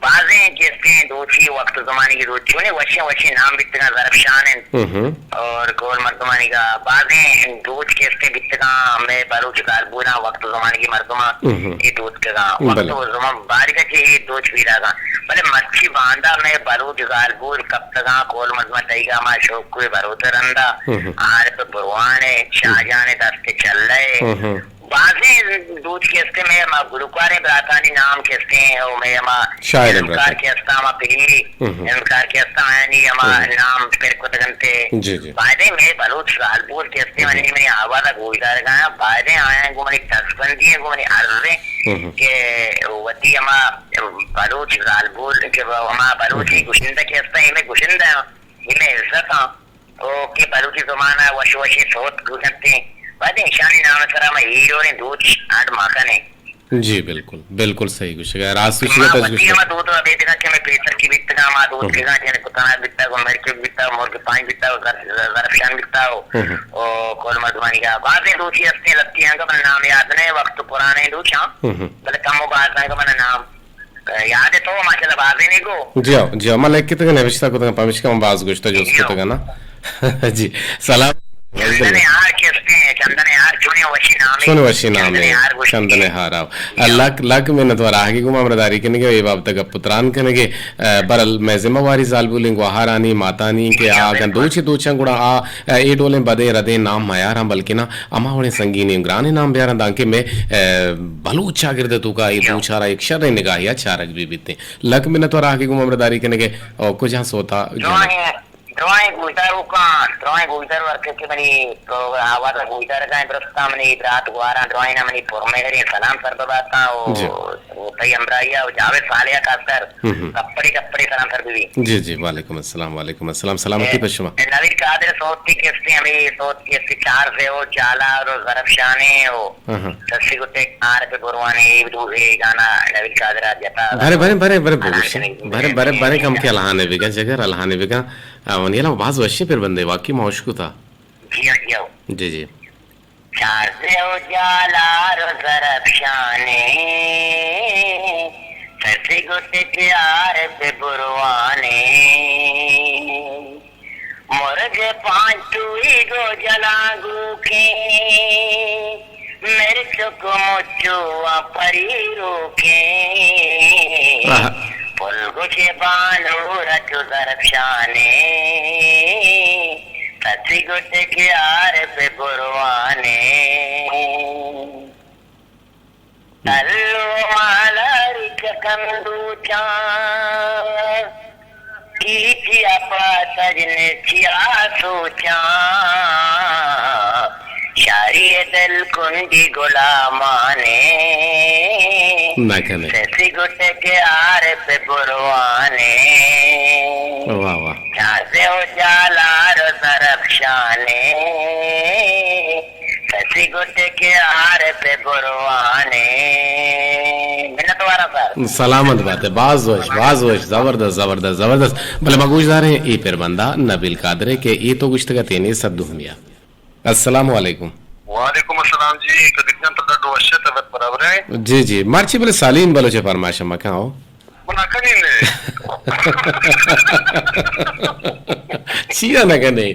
بازیں کستیں دوچی وقت زمانگی دوچی، انہیں وشیں وشیں نام بیتگاں، زرفشان انت۔ ہم۔ اور کول مردمانی گا بازیں دوچ کستیں بیتگاں، مئے بلوچ زالبولاں وقت زمانگی مردماں ہم۔ اے دوچ کگاں۔ وقت بلے۔ و زمان باریگا چہ اے دوچ بیراگاں۔ بلے مرچی باندا مئے بلوچ زالبول کپتگاں، کول مردماں تئیگا ما شوکوئے بروت ءِ رندا۔ ہم۔ عارف بروان ءِ، شاہجان ءِ دست چلہ ءِ۔ ہم۔ بازیں دوچ کہ استیں، مئے ہما گلوکاریں براتانی نام کہ استیں، او مئے ہما شاعریں فلمکار براتانی۔ کہ استاں، ہما فلمی ہم۔ فلمکار کہ استاں، آیانی ہما ہم۔ نام پر کتگ انت۔ جی، جی۔ بایدیں مئے بلوچ زالبول کہ استیں، جی۔ منی، منی آواز ءَ گوشدارگاں، بایدیں آیاں گوں منی دستبندی ءَ گوں منی عرض ایں ہم۔ کہ وتی ہما بلوچ زالبول کہ ہما بلوچی ہم۔ گشندہ کہ استاں، اے مئے گشندہ آں، اے مئے عزت آں۔ او کہ بلوچی زبان ءَ وش وشیں سوت گوزنتیں، باید ایشانی نام ءِ سرا ما اے ڈولیں دوچ اڈ مہ کنیں۔ جی بالکل، بالکل صحیح گوشگ ءَ، راست گوشگ ءَ، ما تچ وتی گوشگ ءَ۔ ہما دود ءُ ربیدگاں کہ مئے پیسر کی بیتگاں، ہما دود ہم۔ کگاں، جنک و تناب بیتگ، مرچک بیتگ، مرگ پانچ بیتگ، زر-، زرفشان بیتگ، ہم۔ او کول مردمانی گا بازیں دوچی ہستیں، لتی آنگا من نام یاد نہ، وقت پرانے دوچاں، ہم۔ بلے کم و باز آنگا من نام یاد ءَ تو ماشاءاللہ بازینے گو۔ جی ہو، جی ہو، ما لکھتگ، نوشتہ کتگ، پمیشکا من باز گوشتہ جست جی ہو۔ کتگ نا۔ جی، سلام۔ چندن ہار کہ استیں، چندن ہار چونیں وشی نامے۔ چونیں وشی نامے، چندن ہار گوشتی۔ چندن ہار آو۔ جی ہو۔ لک، لک منت وار آہگی گوما ہمراہداری کنگے، اے بابت گپ و تران کنگے۔ اے، برل مئے ذمہ واری زالبولیں گوہارانی، ماتانی کہ جی ہو، آ گن بالکل۔ دوچے دوچاں گڑا آ، اے، اے ڈولیں بدیں ردیں نام میاراں، بلکنا ہما وڑیں سنگینیں گرانیں نام بیاراں، دانکہ مئے، اے، بلوچ چاگرد ءِ توکا اے جی ہو۔ دوچارا یک شریں نگاہے ءَ چارگ بہ بیتیں۔ لک منت وار آہگی گوں ہمراہداری کنگے۔ او کجا سوتا جناب؟ درائیں، درائیں گوشداروکاں، درائیں گوشدار ورکے کہ منی پرو-، آواز ءَ گوشدارگاں، درستاں منی برات گواراں، درائیناں منی پرمہریں سلام سر بباتاں او جی۔ او تئی ہمراہی ءَ او جاوید صالح ءَ خاص کر ہم ہم۔ کپڑے کپڑے سلام سر ببی۔ جی جی، وعلیکم السلام، وعلیکم السلام، سلامتی اے، پہ شما۔ اے نوید قادر سوت کہ استیں، ہمے سوت کہ استیں چار سے او جالار او زرفشانے او ہاں ہاں۔ سسی گٹے کار پہ بروانے، اے دو اے گانا نوید قادر ءَ جتا۔ بھرے، بھرے، بھرے، بھرے، بھرے، بھرے، بھرے، کم کے الہانے بگا، جگر الہانے بگا۔ آ، ونی الان باز وشیں پر بندے، واقعی ما وش کتا۔ جی ہاں، جی ہاں۔ جی، جی۔ چار سے او جالار و زرفشانے، سسی گٹے چار پہ بروانے۔ مرگ پانچ توئی گو جلاں گوکیں، مرچک مچو آ پری روکیں۔ آہا۔ پل گوشے بانور چو زرفشانے، سسی گٹے کہ آر پہ بروانے۔ تلو مالاری چکندوچاں، کی چیا پا سجن چیا سوچاں، شاری دل کنڈی غلامانے، نہ کنے۔ سسی گٹے کہ آر پہ بروانے۔ واہ واہ۔ چاردے و جالار و زرفشانے، کسی گٹے کہ آر پہ بروانے۔ منت وارا سر۔ سلامت باتے، باز وش، باز وش، زبردست، زبردست، زبردست۔ بلے ما گوش داریں، اے پر بندہ نبیل قادر ہے کہ اے تو گشتگا تینے صد دومی آ۔ السلام علیکم۔ وعلیکم السلام جی، قدیر جان، تو ڈاڈو وش ئے، طبیعت برابر ایں؟ جی جی، مرچی بلے سالین بلوچ ءِ پرمائش ءَ مکن او۔ من نہ کنیں نے۔ چیا نہ کنیں؟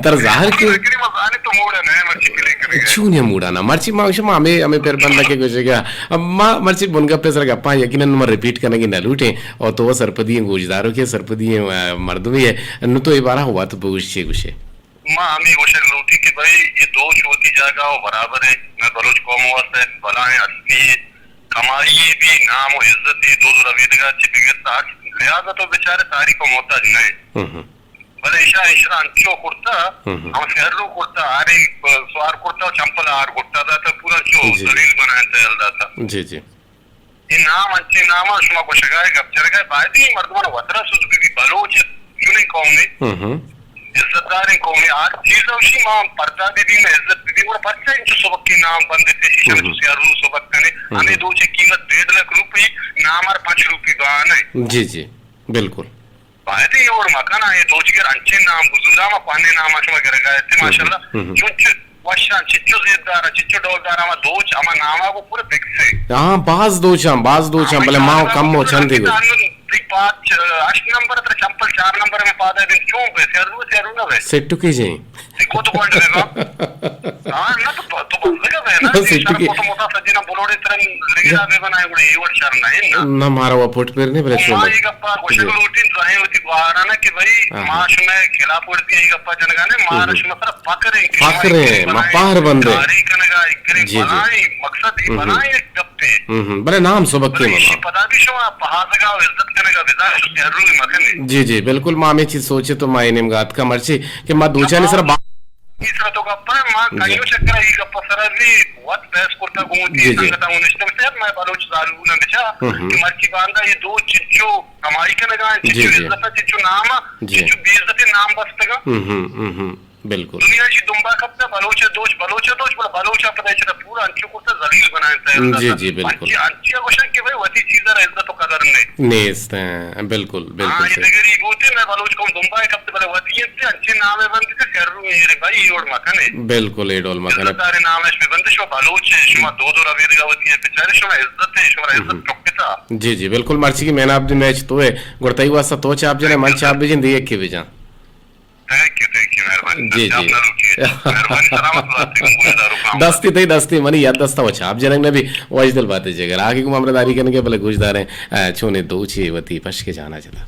ترا ظاہر کہ نہ کنیں، من زانیں تو موڈ ءَ نہ ئے مرچی پلے کنگ ءَ۔ چونیں موڈ ءَ نہ؟ مرچی ما شما ہمے، ہمے پر بندہ کہ گوشے گا۔ ما مرچی بنگپ ءِ سر گپاں یقیناً ما ریپیٹ کنگی نہ لوٹیں۔ اور تو سرپدی ایں گوشداروکے، سرپدی ایں، آ، مردمے ئے۔ نو تو اے بارہ وت بگوش چے گوشے؟ ما ہمے گوشگ لوٹیں کہ بھئی، اے دوچ وتی جاگہ ءَ برابر ایں، مئے بلوچ قوم ءِ واستہ یک بلاہیں ہستی یے، کمائی یے بی، نام و عزت یے، دود و ربیدگ ءَ چہ بگر تا ہر لحاظ ءَ تو بچارے تاریخ ءِ محتاج نہ ایں۔ ہم ہم۔ بلے ایشاں، ایشاں انچو کرتا، ہم ہم۔ ہم سیارو کرتا، آرے سوار کرتا و چمپل آر کرتا داتا، پورا انچو جی۔ ذلیل بنائینتا، یل داتا۔ جی جی۔ اے نام، انچیں ناماں شما گوشگا ئے، گپ جنگا ئے، باید ایں مردمان وترا سوج بہ بی۔ بلوچ چونیں قومے، ہم ہم۔ عزت داریں قومے، آ چیز اوشی ما پردہ بہ بی، ما عزت بہ بی، گڑا پرچا انچو سبکیں نام بندتے، شیشہ ہم ہم۔ سیارو سبک کنے، ہم ہم۔ ہمے دوچے قیمت ڈیڑھ لکھ روپی، نام ہر پنچ روپی بہانے۔ جی جی، بالکل۔ باید اے وڑ مکن، اے دوچ گر انچیں نام بزوراں، ما کوہنیں نام شما گرگا اتیں، ہم ہم۔ ماشاءاللہ۔ ہم ہم۔ چنچو وشاں، چنچو زیبداراں، چنچو ڈولداراں، ہما دوچ، ہما ناما گوں پورا بکسے۔ ہاں، باز دوچاں، باز دوچاں، ہاں، بلے ما چار کم و نمبر چندے گو۔ تئی پاد چ-، ہشت نمبر ترا چمپل چار نمبر میں پادا دیں، چون بے، سیارو، سیارو نہ بے۔ سیٹو کی جیں۔ تے کو تو گونڈ بے با؟ ہاں، نہ تو، تو بندگا بے نا، سیٹو کی۔ شر کو تو موٹا سجنا بلوڑے ترن لگڑا بے بنا، گڑا اے وڑ شر نہ ہے نا۔ نہ، مارا وہ پٹ پر نہیں، بلے تو شو ما مت۔ یہ گپا گوشگ جی۔ لوٹیں، ظاہر ہوتی گوارا نا کہ بھائی، ہاں، ما ہاں۔ شمے خلاف ورزی یہ گپا جنگا نے، مارا ہم۔ شما سر فخر ایں کہ فخر ایں، ما پہر بندے۔ کاری کنگا، ایک کریں جی، جی۔ بلائیں مقصد، یہ ہم، ہم۔ بلائیں ایک گپے۔ ہم، ہم۔ بلے نام سبکے بلے ما۔ ایشی پدا بھی شما پہازگا و عزت کنگا بزاں شو تحروی مکنے۔ جی، جی، بالکل، ما ہمیں چیز سوچے تو ما اے نیمگا اتکا مرچی کہ ما دوچانی سر با-، تیسرا تو گپا ما جی۔ کئیو چکر ای گپا سر بھی وت بحث کرتا گوں وتی جی، جی۔ سنگتاں گوں نشتم سے، میں بلوچ زالو نہ بچا ہم، ہم۔ کہ مرچی باندا یہ دو چنچو کمائی کنگا، جی، چنچو جی۔ عزت، چنچو نام، جی۔ چنچو بے عزت نام بستگا۔ ہم، ہم، ہم، ہم۔ بالکل۔ دنیا جی دنبا کپتا، بلوچ دوچ، بلوچ دوچ، بلے بلوچ پدا چہ پورا انچو کرتا ذلیل بنائینتا۔ جی، جی، بالکل۔ انچی، انچی گوشن کہ بھئی وتی چیز را عزت و قدر نے۔ نیست ہیں، بالکل، بالکل ہاں، یہ صحیح۔ دگری بوتے، میں بلوچ قوم دنبا کپتے، بلے وتی انتے، انچے نام بند تے، شر رو میرے بھائی، یہ وڑ مکنے۔ بالکل، یہ ڈول مکنے۔ عزت دارے نام اش بے بندے، شما بلوچ ہے، شما دود و ربیدگا وتی ہے، بیچارے شما عزت ہے، شما عزت ہم۔ چکتا۔ جی، جی، بالکل، مرچی کی مین آف دی میچ تو ہے، گڑتائی واسطہ تو چاپ جنے، من چاپ بجن، دیگہ کے بجن۔ تھینک یو، تھینک یو، مہربانی۔ جی، جی۔ مہربانی، سلامت بات۔ دستی تئی دستی منی یاد دستا و چاپ جنگ نبی، واجدل بات جگر۔ آگے کو مامرا داری کنگے بلے گوش داریں، اے، چونے دوچی وتی پشک جانا جتا۔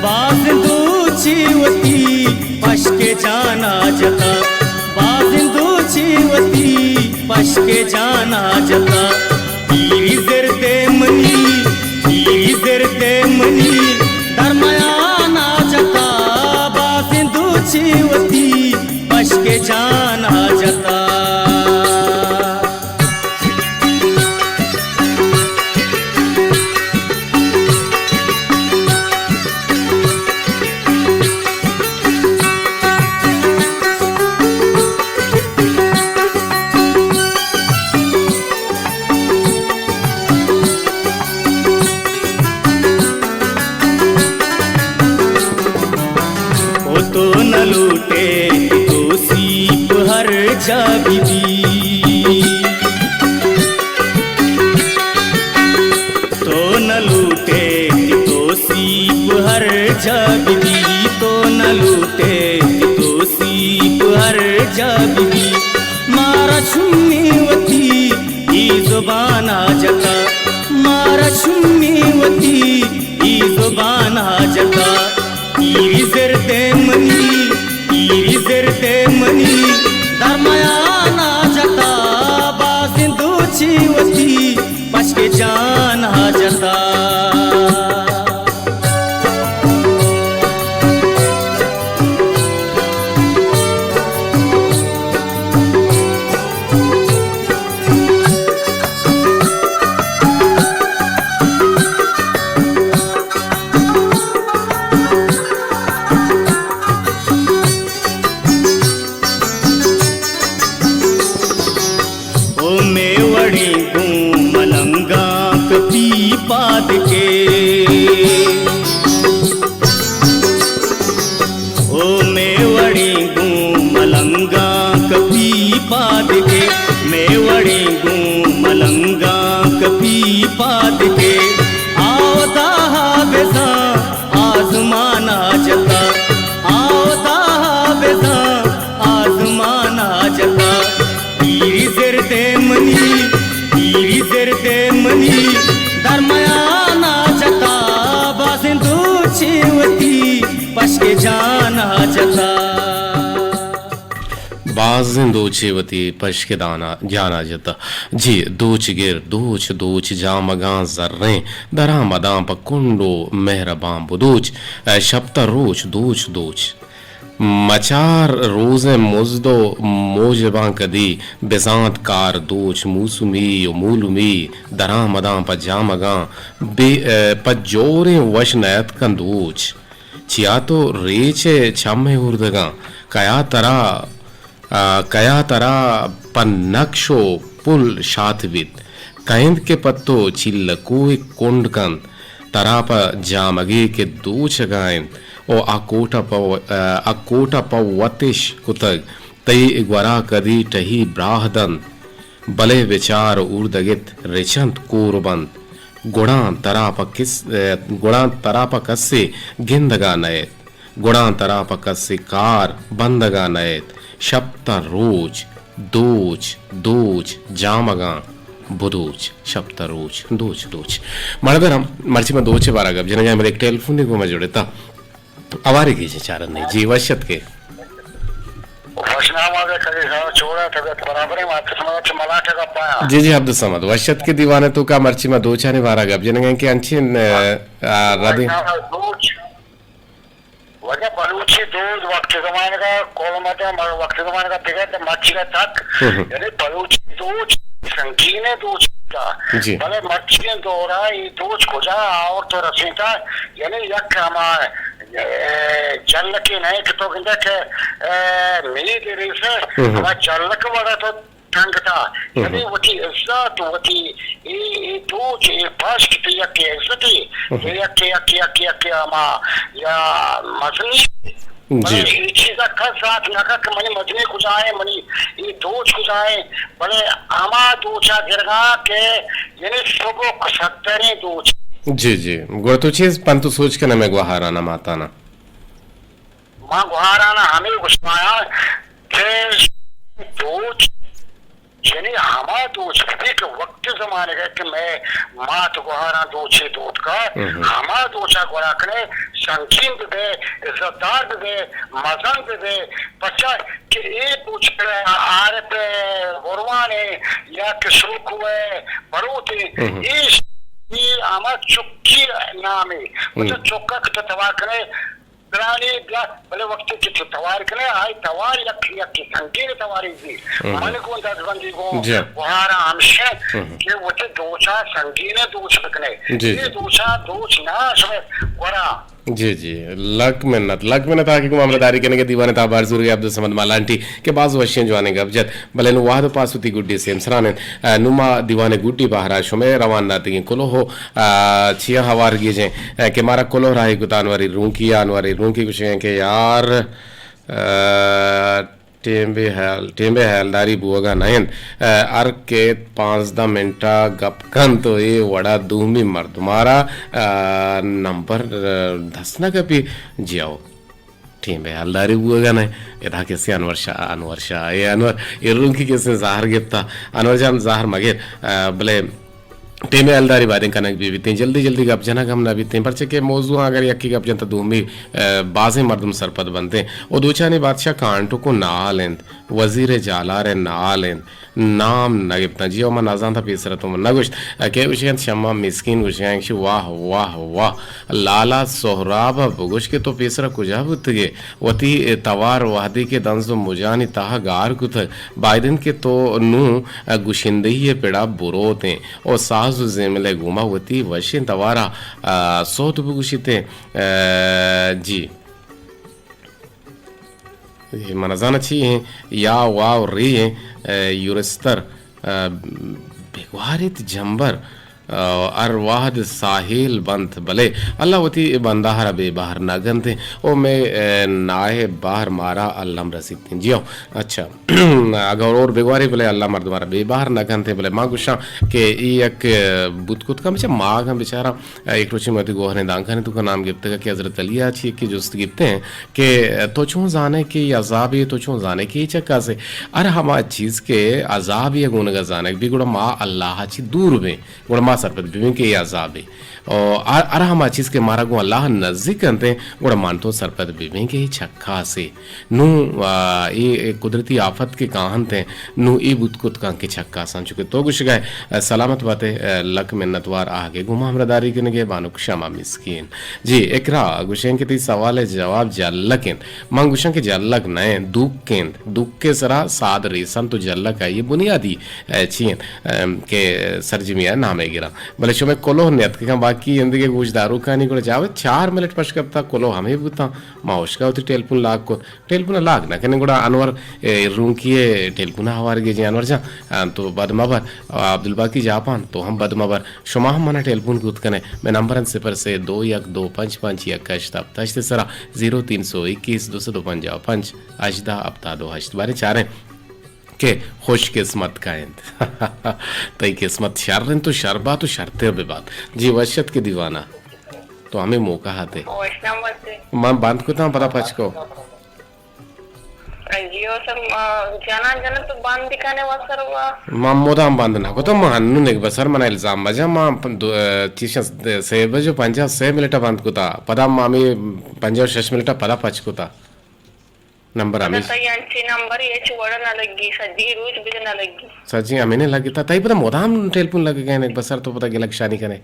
باز دوچی وتی پشک جانا جتا، باز دوچی وتی پشک جانا جتا۔ پیری زردے منی، پیری زردے منی، درمیانا جتا، باز دوچی وتی پشک جانا جتا۔ او تو نہ لوٹے کہ تو سیپ ہر جا بی بی۔ تو نہ لوٹے کہ تو سیپ ہر جا بی بی، تو نہ لوٹے کہ تو سیپ ہر جا بی بی۔ مارا چمی وتی ای زبانا جتا، مارا چمی وتی ای زبانا جتا۔ پیری زردے منی، پیری زردے منی، درمیانا جتا، بازیں دوچی وتی پشک جانا جتا۔ پشک جان ءَ جتا۔ بازیں دوچے وتی پشک دانا، جان ءَ جتا۔ جی، دوچ گر، دوچ، دوچ، جامگاں زریں، دراں مداں پہ کنڈ ءُ مہرباں بدوچ۔ اے شپ تاں روچ، دوچ، دوچ۔ مچار روزیں مزد ءُ موجباں کدی، بزانت کار دوچ، موسمی ءُ مولمی، دراں مداں پہ جامگاں، بے، اے، پہ جوریں وش نیاتکاں دوچ۔ چیا تو ریچ ءِ چم ءَ اوردگاں؟ کیا ترا، آ، کیا ترا پہ نقش ءُ پل شات بیت؟ کئے اِنت کہ پہ تو چیلکوئے کنڈ کنت؟ ترا پہ جامگے کہ دوچگا اِنت ءُ آ کوٹ ءَ پہ و-، آ، آ کوٹ ءَ پہ وت اِش کتگ، تئی گورا کدی ٹہی براہ دنت۔ بلے بچار اوردگت رچنت کور بنت۔ گڑاں ترا پہ کس-، گڑاں ترا پہ کسے گندگا نئیت۔ گڑاں ترا پہ کسے کار بندگا نئیت۔ شپ تاں روچ، دوچ، دوچ، جامگاں بدوچ۔ شپ تاں روچ، دوچ، دوچ۔ مڑدرم، مرچی ما دوچے بارا گپ جنگا، مئے یک ٹیلیفونے گوں ما جڑتا۔ اوارے گیجیں چارنے۔ جی، وش اتکے۔ وش نام آگے کلی صاحب، چوڑا طبیعت برابر ہے، مات سمجھ چ ملاٹا گپایا۔ جی، جی، عبدالصمد، وش اتکے دیوانے توکا۔ مرچی ما دوچانی بارا گپ جنگا کہ انچین، آ، آ، ردی۔ وش نام دوچ۔ واجہ بلوچی دود وقت زمانگا کولمت ءَ، م-، وقت زمانگا دگہ ت-، مرچیگا تک، ہم ہم۔ یعنی بلوچی دوچ سنگین ءِ دوچ بوتا۔ جی۔ بلے مرچی دورا اے دوچ کجا آورت ءُ رسینتا؟ یعنی یک ہما، اے، جلکے نہ کہ تو گندے کہ، اے، مید ریسے، ہم ہم۔ ہما جلک وڑا تو ٹنگ تا، ہم۔ یعنی وتی عزت، وتی اے، اے دوچ، اے پشک، تئی یک عزتے، ہم۔ تئی یک، یک، یک، یک ہما یا مزنی۔ جی۔ بلے اے چیزا کس زانت نہ کہ منی مزنی کجا ہے، منی اے دوچ کجا ہے، بلے ہما دوچا گرگا کہ یعنی سبک ستریں دوچ۔ جی، جی۔ گڑا تو چیز پنت ءُ سوچ کن ہمے گوہارانا ماتانا؟ ما گوہارانا ہمے گوشتایاں کہ دوچ یعنی ہما دوچ بہ بی کہ وقت زمانگ ءَ کہ مئے مات گوہاراں دوچے دوتکا، ہم۔ ہما دوچا گورا کنے سنگین بہ بے، عزت دار بہ بے، مزن بہ بے، پرچا کہ اے دوچ عارف گوروان ءِ یا کہ سروکو ءِ بروت ءِ، ہم۔ اے، اے ہما چکی نامے، ہم۔ مطلب چکا کہ تو توار کنے، گرانی بیا، بلے وقتی کہ تو توار کنے، آئی توار یک، یک سنگین تواری بی۔ ہم۔ من گوں دزبندی گوں جی۔ گوہارا ہمشہ ہم۔ کہ وتی دوچا سنگین دوچ بکنے۔ جی، اے جی۔ دوچا دوچ نہ شمے گورا۔ جی، جی۔ لک منت، لک منت آ کہ گوں ہمراہ داری کنگے دیوان تہا بہر زورگے عبدالصمد مالانٹی کہ باز وشیں جوانیں گپ جت۔ بلے نوں وہد ءُ پاس وتی گڈی سیمسران انت۔ ء، نوں ما دیوان ءِ گڈی بہر ءَ شمئے روان داتگیں کلوہ ءَ، ء، چیا ہوار گیجیں، ء، کہ مارا کلوہ راہی کت انوری رونکی ءَ۔ انوری رونکی گوشگ ءَ کہ یار، ء، ٹیمبے ہیال، ٹیمبے ہیالداری بوگ ءَ نہ انت۔ ء، ہر کیت پانزدہ منٹ ءَ گپ کنت ءُ اے وڑ ءَ دومی مردم ءَ را، ء، نمبر، ء، دست نہ کپی۔ جی ہو۔ ٹیم ءِ ہیالداری بوگ ءَ نہ۔ ادا کسے انور شاہ، انور شاہ، اے انور، اے رونکی کسے زہر گپتا۔ انور جان زہر مگر، آ، بلے ٹیم ءِ ہیالداری بایدیں کنگ بہ بیتیں۔ جلدی جلدی گپ جنگ ہم نہ بیتیں، پرچہ کہ موضوع اگر یکے گپ جنت دومی، آ، بازیں مردم سرپد بنتیں۔ او دوچانی بادشاہ کانٹک ءُ نال انت، وزیر جالار ءِ نال انت۔ نام نہ گپتاں۔ جی، او من نزانتاں پیسر ءَ تو من نہ گوشت۔ کہ گوشگ انت شما مسکین گوشگ انت، واہ، واہ، واہ۔ لالا سہراب ءَ بگوش کہ تو پیسر ءَ کجا بوتگ ئے؟ وتی توار وہدے کہ دنز ءُ مجانی تہا گار کتگ، باید انت کہ تو نوں گشندہی ءِ پڑ ءَ بروتیں او ساز ءُ زیمل ءِ گوما وتی وشیں توار ءَ، آ، سوت بگوشیتیں۔ آ، جی۔ اے من نزاناں چی ایں، یا واو ری ایں، اے، یورستر، اے، بگواریت جمبر، اے، ہر وہد ساہیل بنت، بلے اللہ وتی بندہ ءَ را بے بہر نہ کنت۔ او مئے، اے، ناہ بہر مارا الم رسیت۔ جی ہو، اچھا۔ اگاں اور بگواری بلے اللہ مردم ءَ را بے بہر نہ کنت، بلے ما گوشاں کہ اے یک، اے، بوت کت کن، بچار ماگ ہم بچاراں۔ یک روچے من وتی گوہریں دانکانی توکا نام گپتگ کہ حضرت علی ءَ چہ یکے جست گپتیں کہ تو چون زانئے کہ اے عذابے، تو چون زانئے کہ اے چکاسے؟ ہر ہما چیز کہ عذابے ءِ گونگ ءَ زانگ بی، گڑا ما اللہ ءَ چہ دور بیں، گڑا ما سرپد ببیں کہ اے عذابے۔ او ہر، ہر ہما چیز کہ مارا گوں اللہ نزیک انت، گڑا مان تو سرپد ببیں کہ اے چکاسے۔ نوں، آ، اے، اے قدرتی آفت کہ کاہنت، نوں اے بوت کت کن کہ چکاساں۔ چونکہ تو گوشگا ئے، سلامت باتے، لک منتوار آہگے گوں ما ہمراہداری کنگے بانک شما مسکین۔ جی، اقرا گوشیں کہ تئی سوال ءِ جواب جلک انت۔ من گوشاں کہ جلک نہ انت، دوک انت۔ دوک ءِ سرا ساد ریسنت و جلک آئی ءِ بنیادی، اے، چی انت، اے، کہ سرجمی ءِ نام ءَ گراں۔ بلے شمئے کلوہ نیتکگاں، باقی ایندگہ گوش داروکانی گڑا جاوید چار منٹ پش کپتا، کلوہ ہمے بوتاں۔ ما ہشکا وتی ٹیلیفون لاک کت۔ ٹیلیفون ءَ لاگ نہ کنیں، گڑا انور، اے، رونکی ءِ ٹیلیفون ءَ ہوارگے جی انور جان، آ، تو بد مبر، آ، عبدالباقی جاپان، تو ہم بد مبر۔ شما ہم منا ٹیلیفون کت کنے۔ مئے نمبر انت صفر سے دو یک دو پنچ پنچ یک ہشت ہپت ہشت ءِ سرا، زیرو تین سو اکیس دو سد و پنجاہ و پنچ ہژدہ ہپتاد و ہشت۔ باریں چاریں کہ خوش قسمت کا انت۔ تئی قسمت شر انت و شر بات و شرتر ببات۔ جی وش ات کہ دیوانہ۔ تو ہمے موقع آتے۔ وش نام باتے۔ من بند کتاں، پدا پچ کو۔ جی، او سر، آ، جنان جنان تو بند کنے و سر و۔ من مدام بند نہ کتاں، من ہنون ایک بسر من الزام مجا، من پ-، دو، آ، چیشاں سے بج و پنجاہ سے منٹ بند کتا، پدا ما ہمے پنجاہ و شش منٹ پدا پچ کتا۔ نمبر پدا ہمیش۔ تئی انچیں نمبر ہچ وڑا نہ لگی، سجی روچ بجا نہ لگی۔ سجی ہمینے لگتا، تئی پدا مدام ٹیلیفون لگگا انت، ایک بسر تو پدا گلگ شانی کنے۔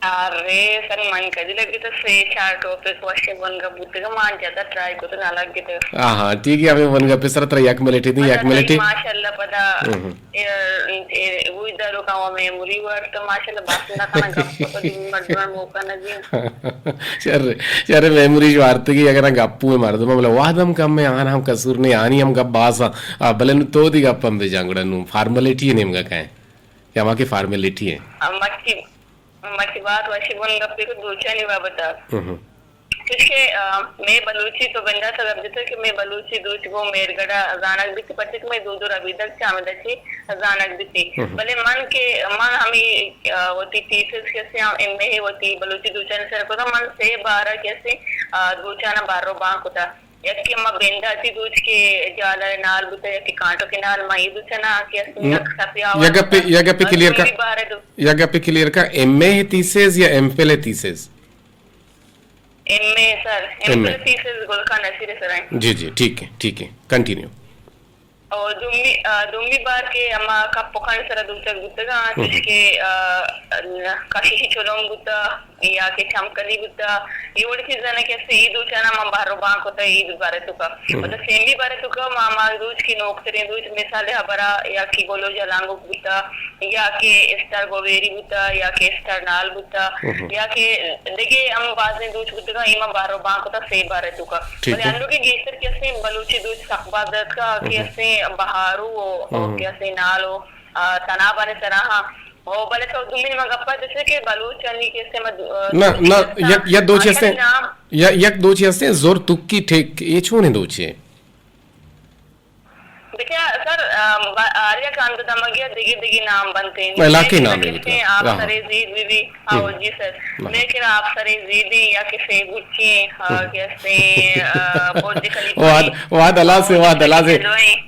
ارے سر، من کدی لگتہ، سے چار ٹاپک وشیں بنگپ بوتگہ، ما جتا ٹرائی کت نہ لگتہ۔ ہاں ہاں، ٹھیک ہے، ہمیں بنگپ پہ سر ترا یک منٹ دی، یک منٹ۔ ماشاءاللہ پدا، ہم ہم۔ اے، اے، وہی دارو کا وہ میموری ورت، ماشاءاللہ بس نہ کنا گپ کو، دن مردمان موقع نہ دیا۔ شر، شر میموری جو آرتگی، اگر گپو مردم، بلے وہدم کم ہے، آن ہم قصور نہیں، آنی ہم گپ باز، آ، بلے نو تو دی گپ ہم بجان گڑا نو فارملیٹی نیمگا کہیں۔ یا ہما کہ فارمیلٹی ایں۔ آ، مرچی، مرچی بات وشی بن گپے کو دوچانی بابت ءَ۔ ہم۔ چوشکہ، آ، مئے بلوچی تو بندات ءَ گپ جتگ کہ مئے بلوچی دوچ گوں مہرگڑھ ءَ زانگ بیت، پرچہ کہ مئے دود ءُ ربیدگ چہ ہمدا چہ زانگ بیت۔ ہم۔ بلے من کہ، من ہمے، آ، وتی تھیسس کہ استیں، ایم اے وتی بلوچی دوچانی سر ءَ کتگ، من سے بار ءَ کہ استیں، آ، دوچان ءَ بہر ءُ بان کتگ۔ یکے ہما بنداتی دوچ کہ جالر نال بوتہ، یکے کانٹو کہ نال، ما اے دوچانا کہ است ہم۔ یک صفحہ آواز یا گپے، بوتہ۔ یا گپے کلیئر کا، دومی بار دو۔ یا گپے کلیئر کا، ایم اے تھیسز یا ایم فل تھیسز؟ ایم اے سر، ایم ایم اے۔ فل تھیسز گل خان نصیر سر ہیں۔ جی، جی، ٹھیک ہے، ٹھیک ہے، کنٹینیو۔ او دومی، آ، دومی بار کہ ہما کپ و کھنڈ سرا دوچگ بوتگاں، ہم۔ چوش کہ، آ، کششی چلم بوتہ یا کہ چمکلی بوتہ، اے وڑی چیزاں کہ است اے دوچانا من بہر و بان کتہ اے بارے توکا۔ ہم۔ پدا سیمی بارے توکا ما ہما دوچ کہ نوکتریں دوچ مثال ہبرا یا کہ گل و جلانگوک بوتہ یا کہ استر گویری بوتہ یا کہ استر نال بوتہ ہم۔ یا کہ دگہ ہم بازیں دوچ بوتگاں، اے من بہر و بان کتہ سے بارے توکا۔ ٹھیک بلے ہے۔ انوگیں گیشتر کہ استیں بلوچی دوچ سک باز اتکا کہ ہم۔ استیں بہارو و، و ہم۔ کہ استیں نال و، آ، تنابانی سرا ہاں۔ او بلے تو دومی من گپا جیسے کہ بلوچانی کہ استیں مد-، آ، نہ، دوچی نہ، سرا یک، یک دوچی آخر استیں، نام۔ یا یک دوچی استیں زور تکی ٹھیک، اے چونیں دوچے؟ بچا سر، آ، با-، آریا کاندھ دمگی ءَ دگہ دگہ نام بنت انت۔ علاقے نام ہے، لیکن آپ ہاں۔ سرے زید بی بی، ہاں، ہم۔ جی سر۔ ہاں۔ لیکن آپ سرے زید ہیں یا کہ سیبوچی ہیں، ہاں، ہم۔ کہ استیں، آ، برج خلیفہ واد، ہیں۔ واد اللہ سے، واد اللہ سے،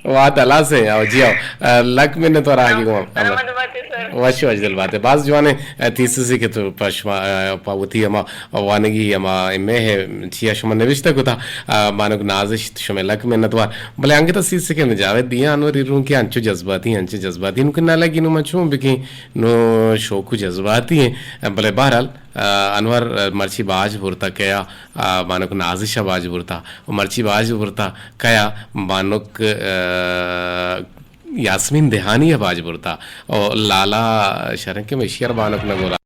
واد اللہ سے، آؤ جی آؤ۔ آ، لک منت وار آگے گو۔ سلامت بات ہے سر۔ وش وش دل بات ہے۔ باز جوانے، آ، تھیسس کہ تو پشما، آ، پاوتی ہما وانگی ہما ایم اے ہے، چیا شما نوشتہ کتا، آ، بانک نازش شمئے لک منت وار۔ بلے انگت ءَ سی سیکنڈ جاوید دیاں، انور ایرونکی انچو جذباتی، انچو جذباتی، نوں کہ نہ لگی نوں من چون بکیں، نوں شوق و جذباتی ہیں۔ بلے بہرحال، آ، انور، آ، مرچی باج برتا کیا، آ، بانک نازش ءَ باج برتا، و مرچی باج برتا کیا بانک، آ، یاسمین دہانی ءَ باج برتا، و لالا شرنکہ مشیر بانک نہ گولا۔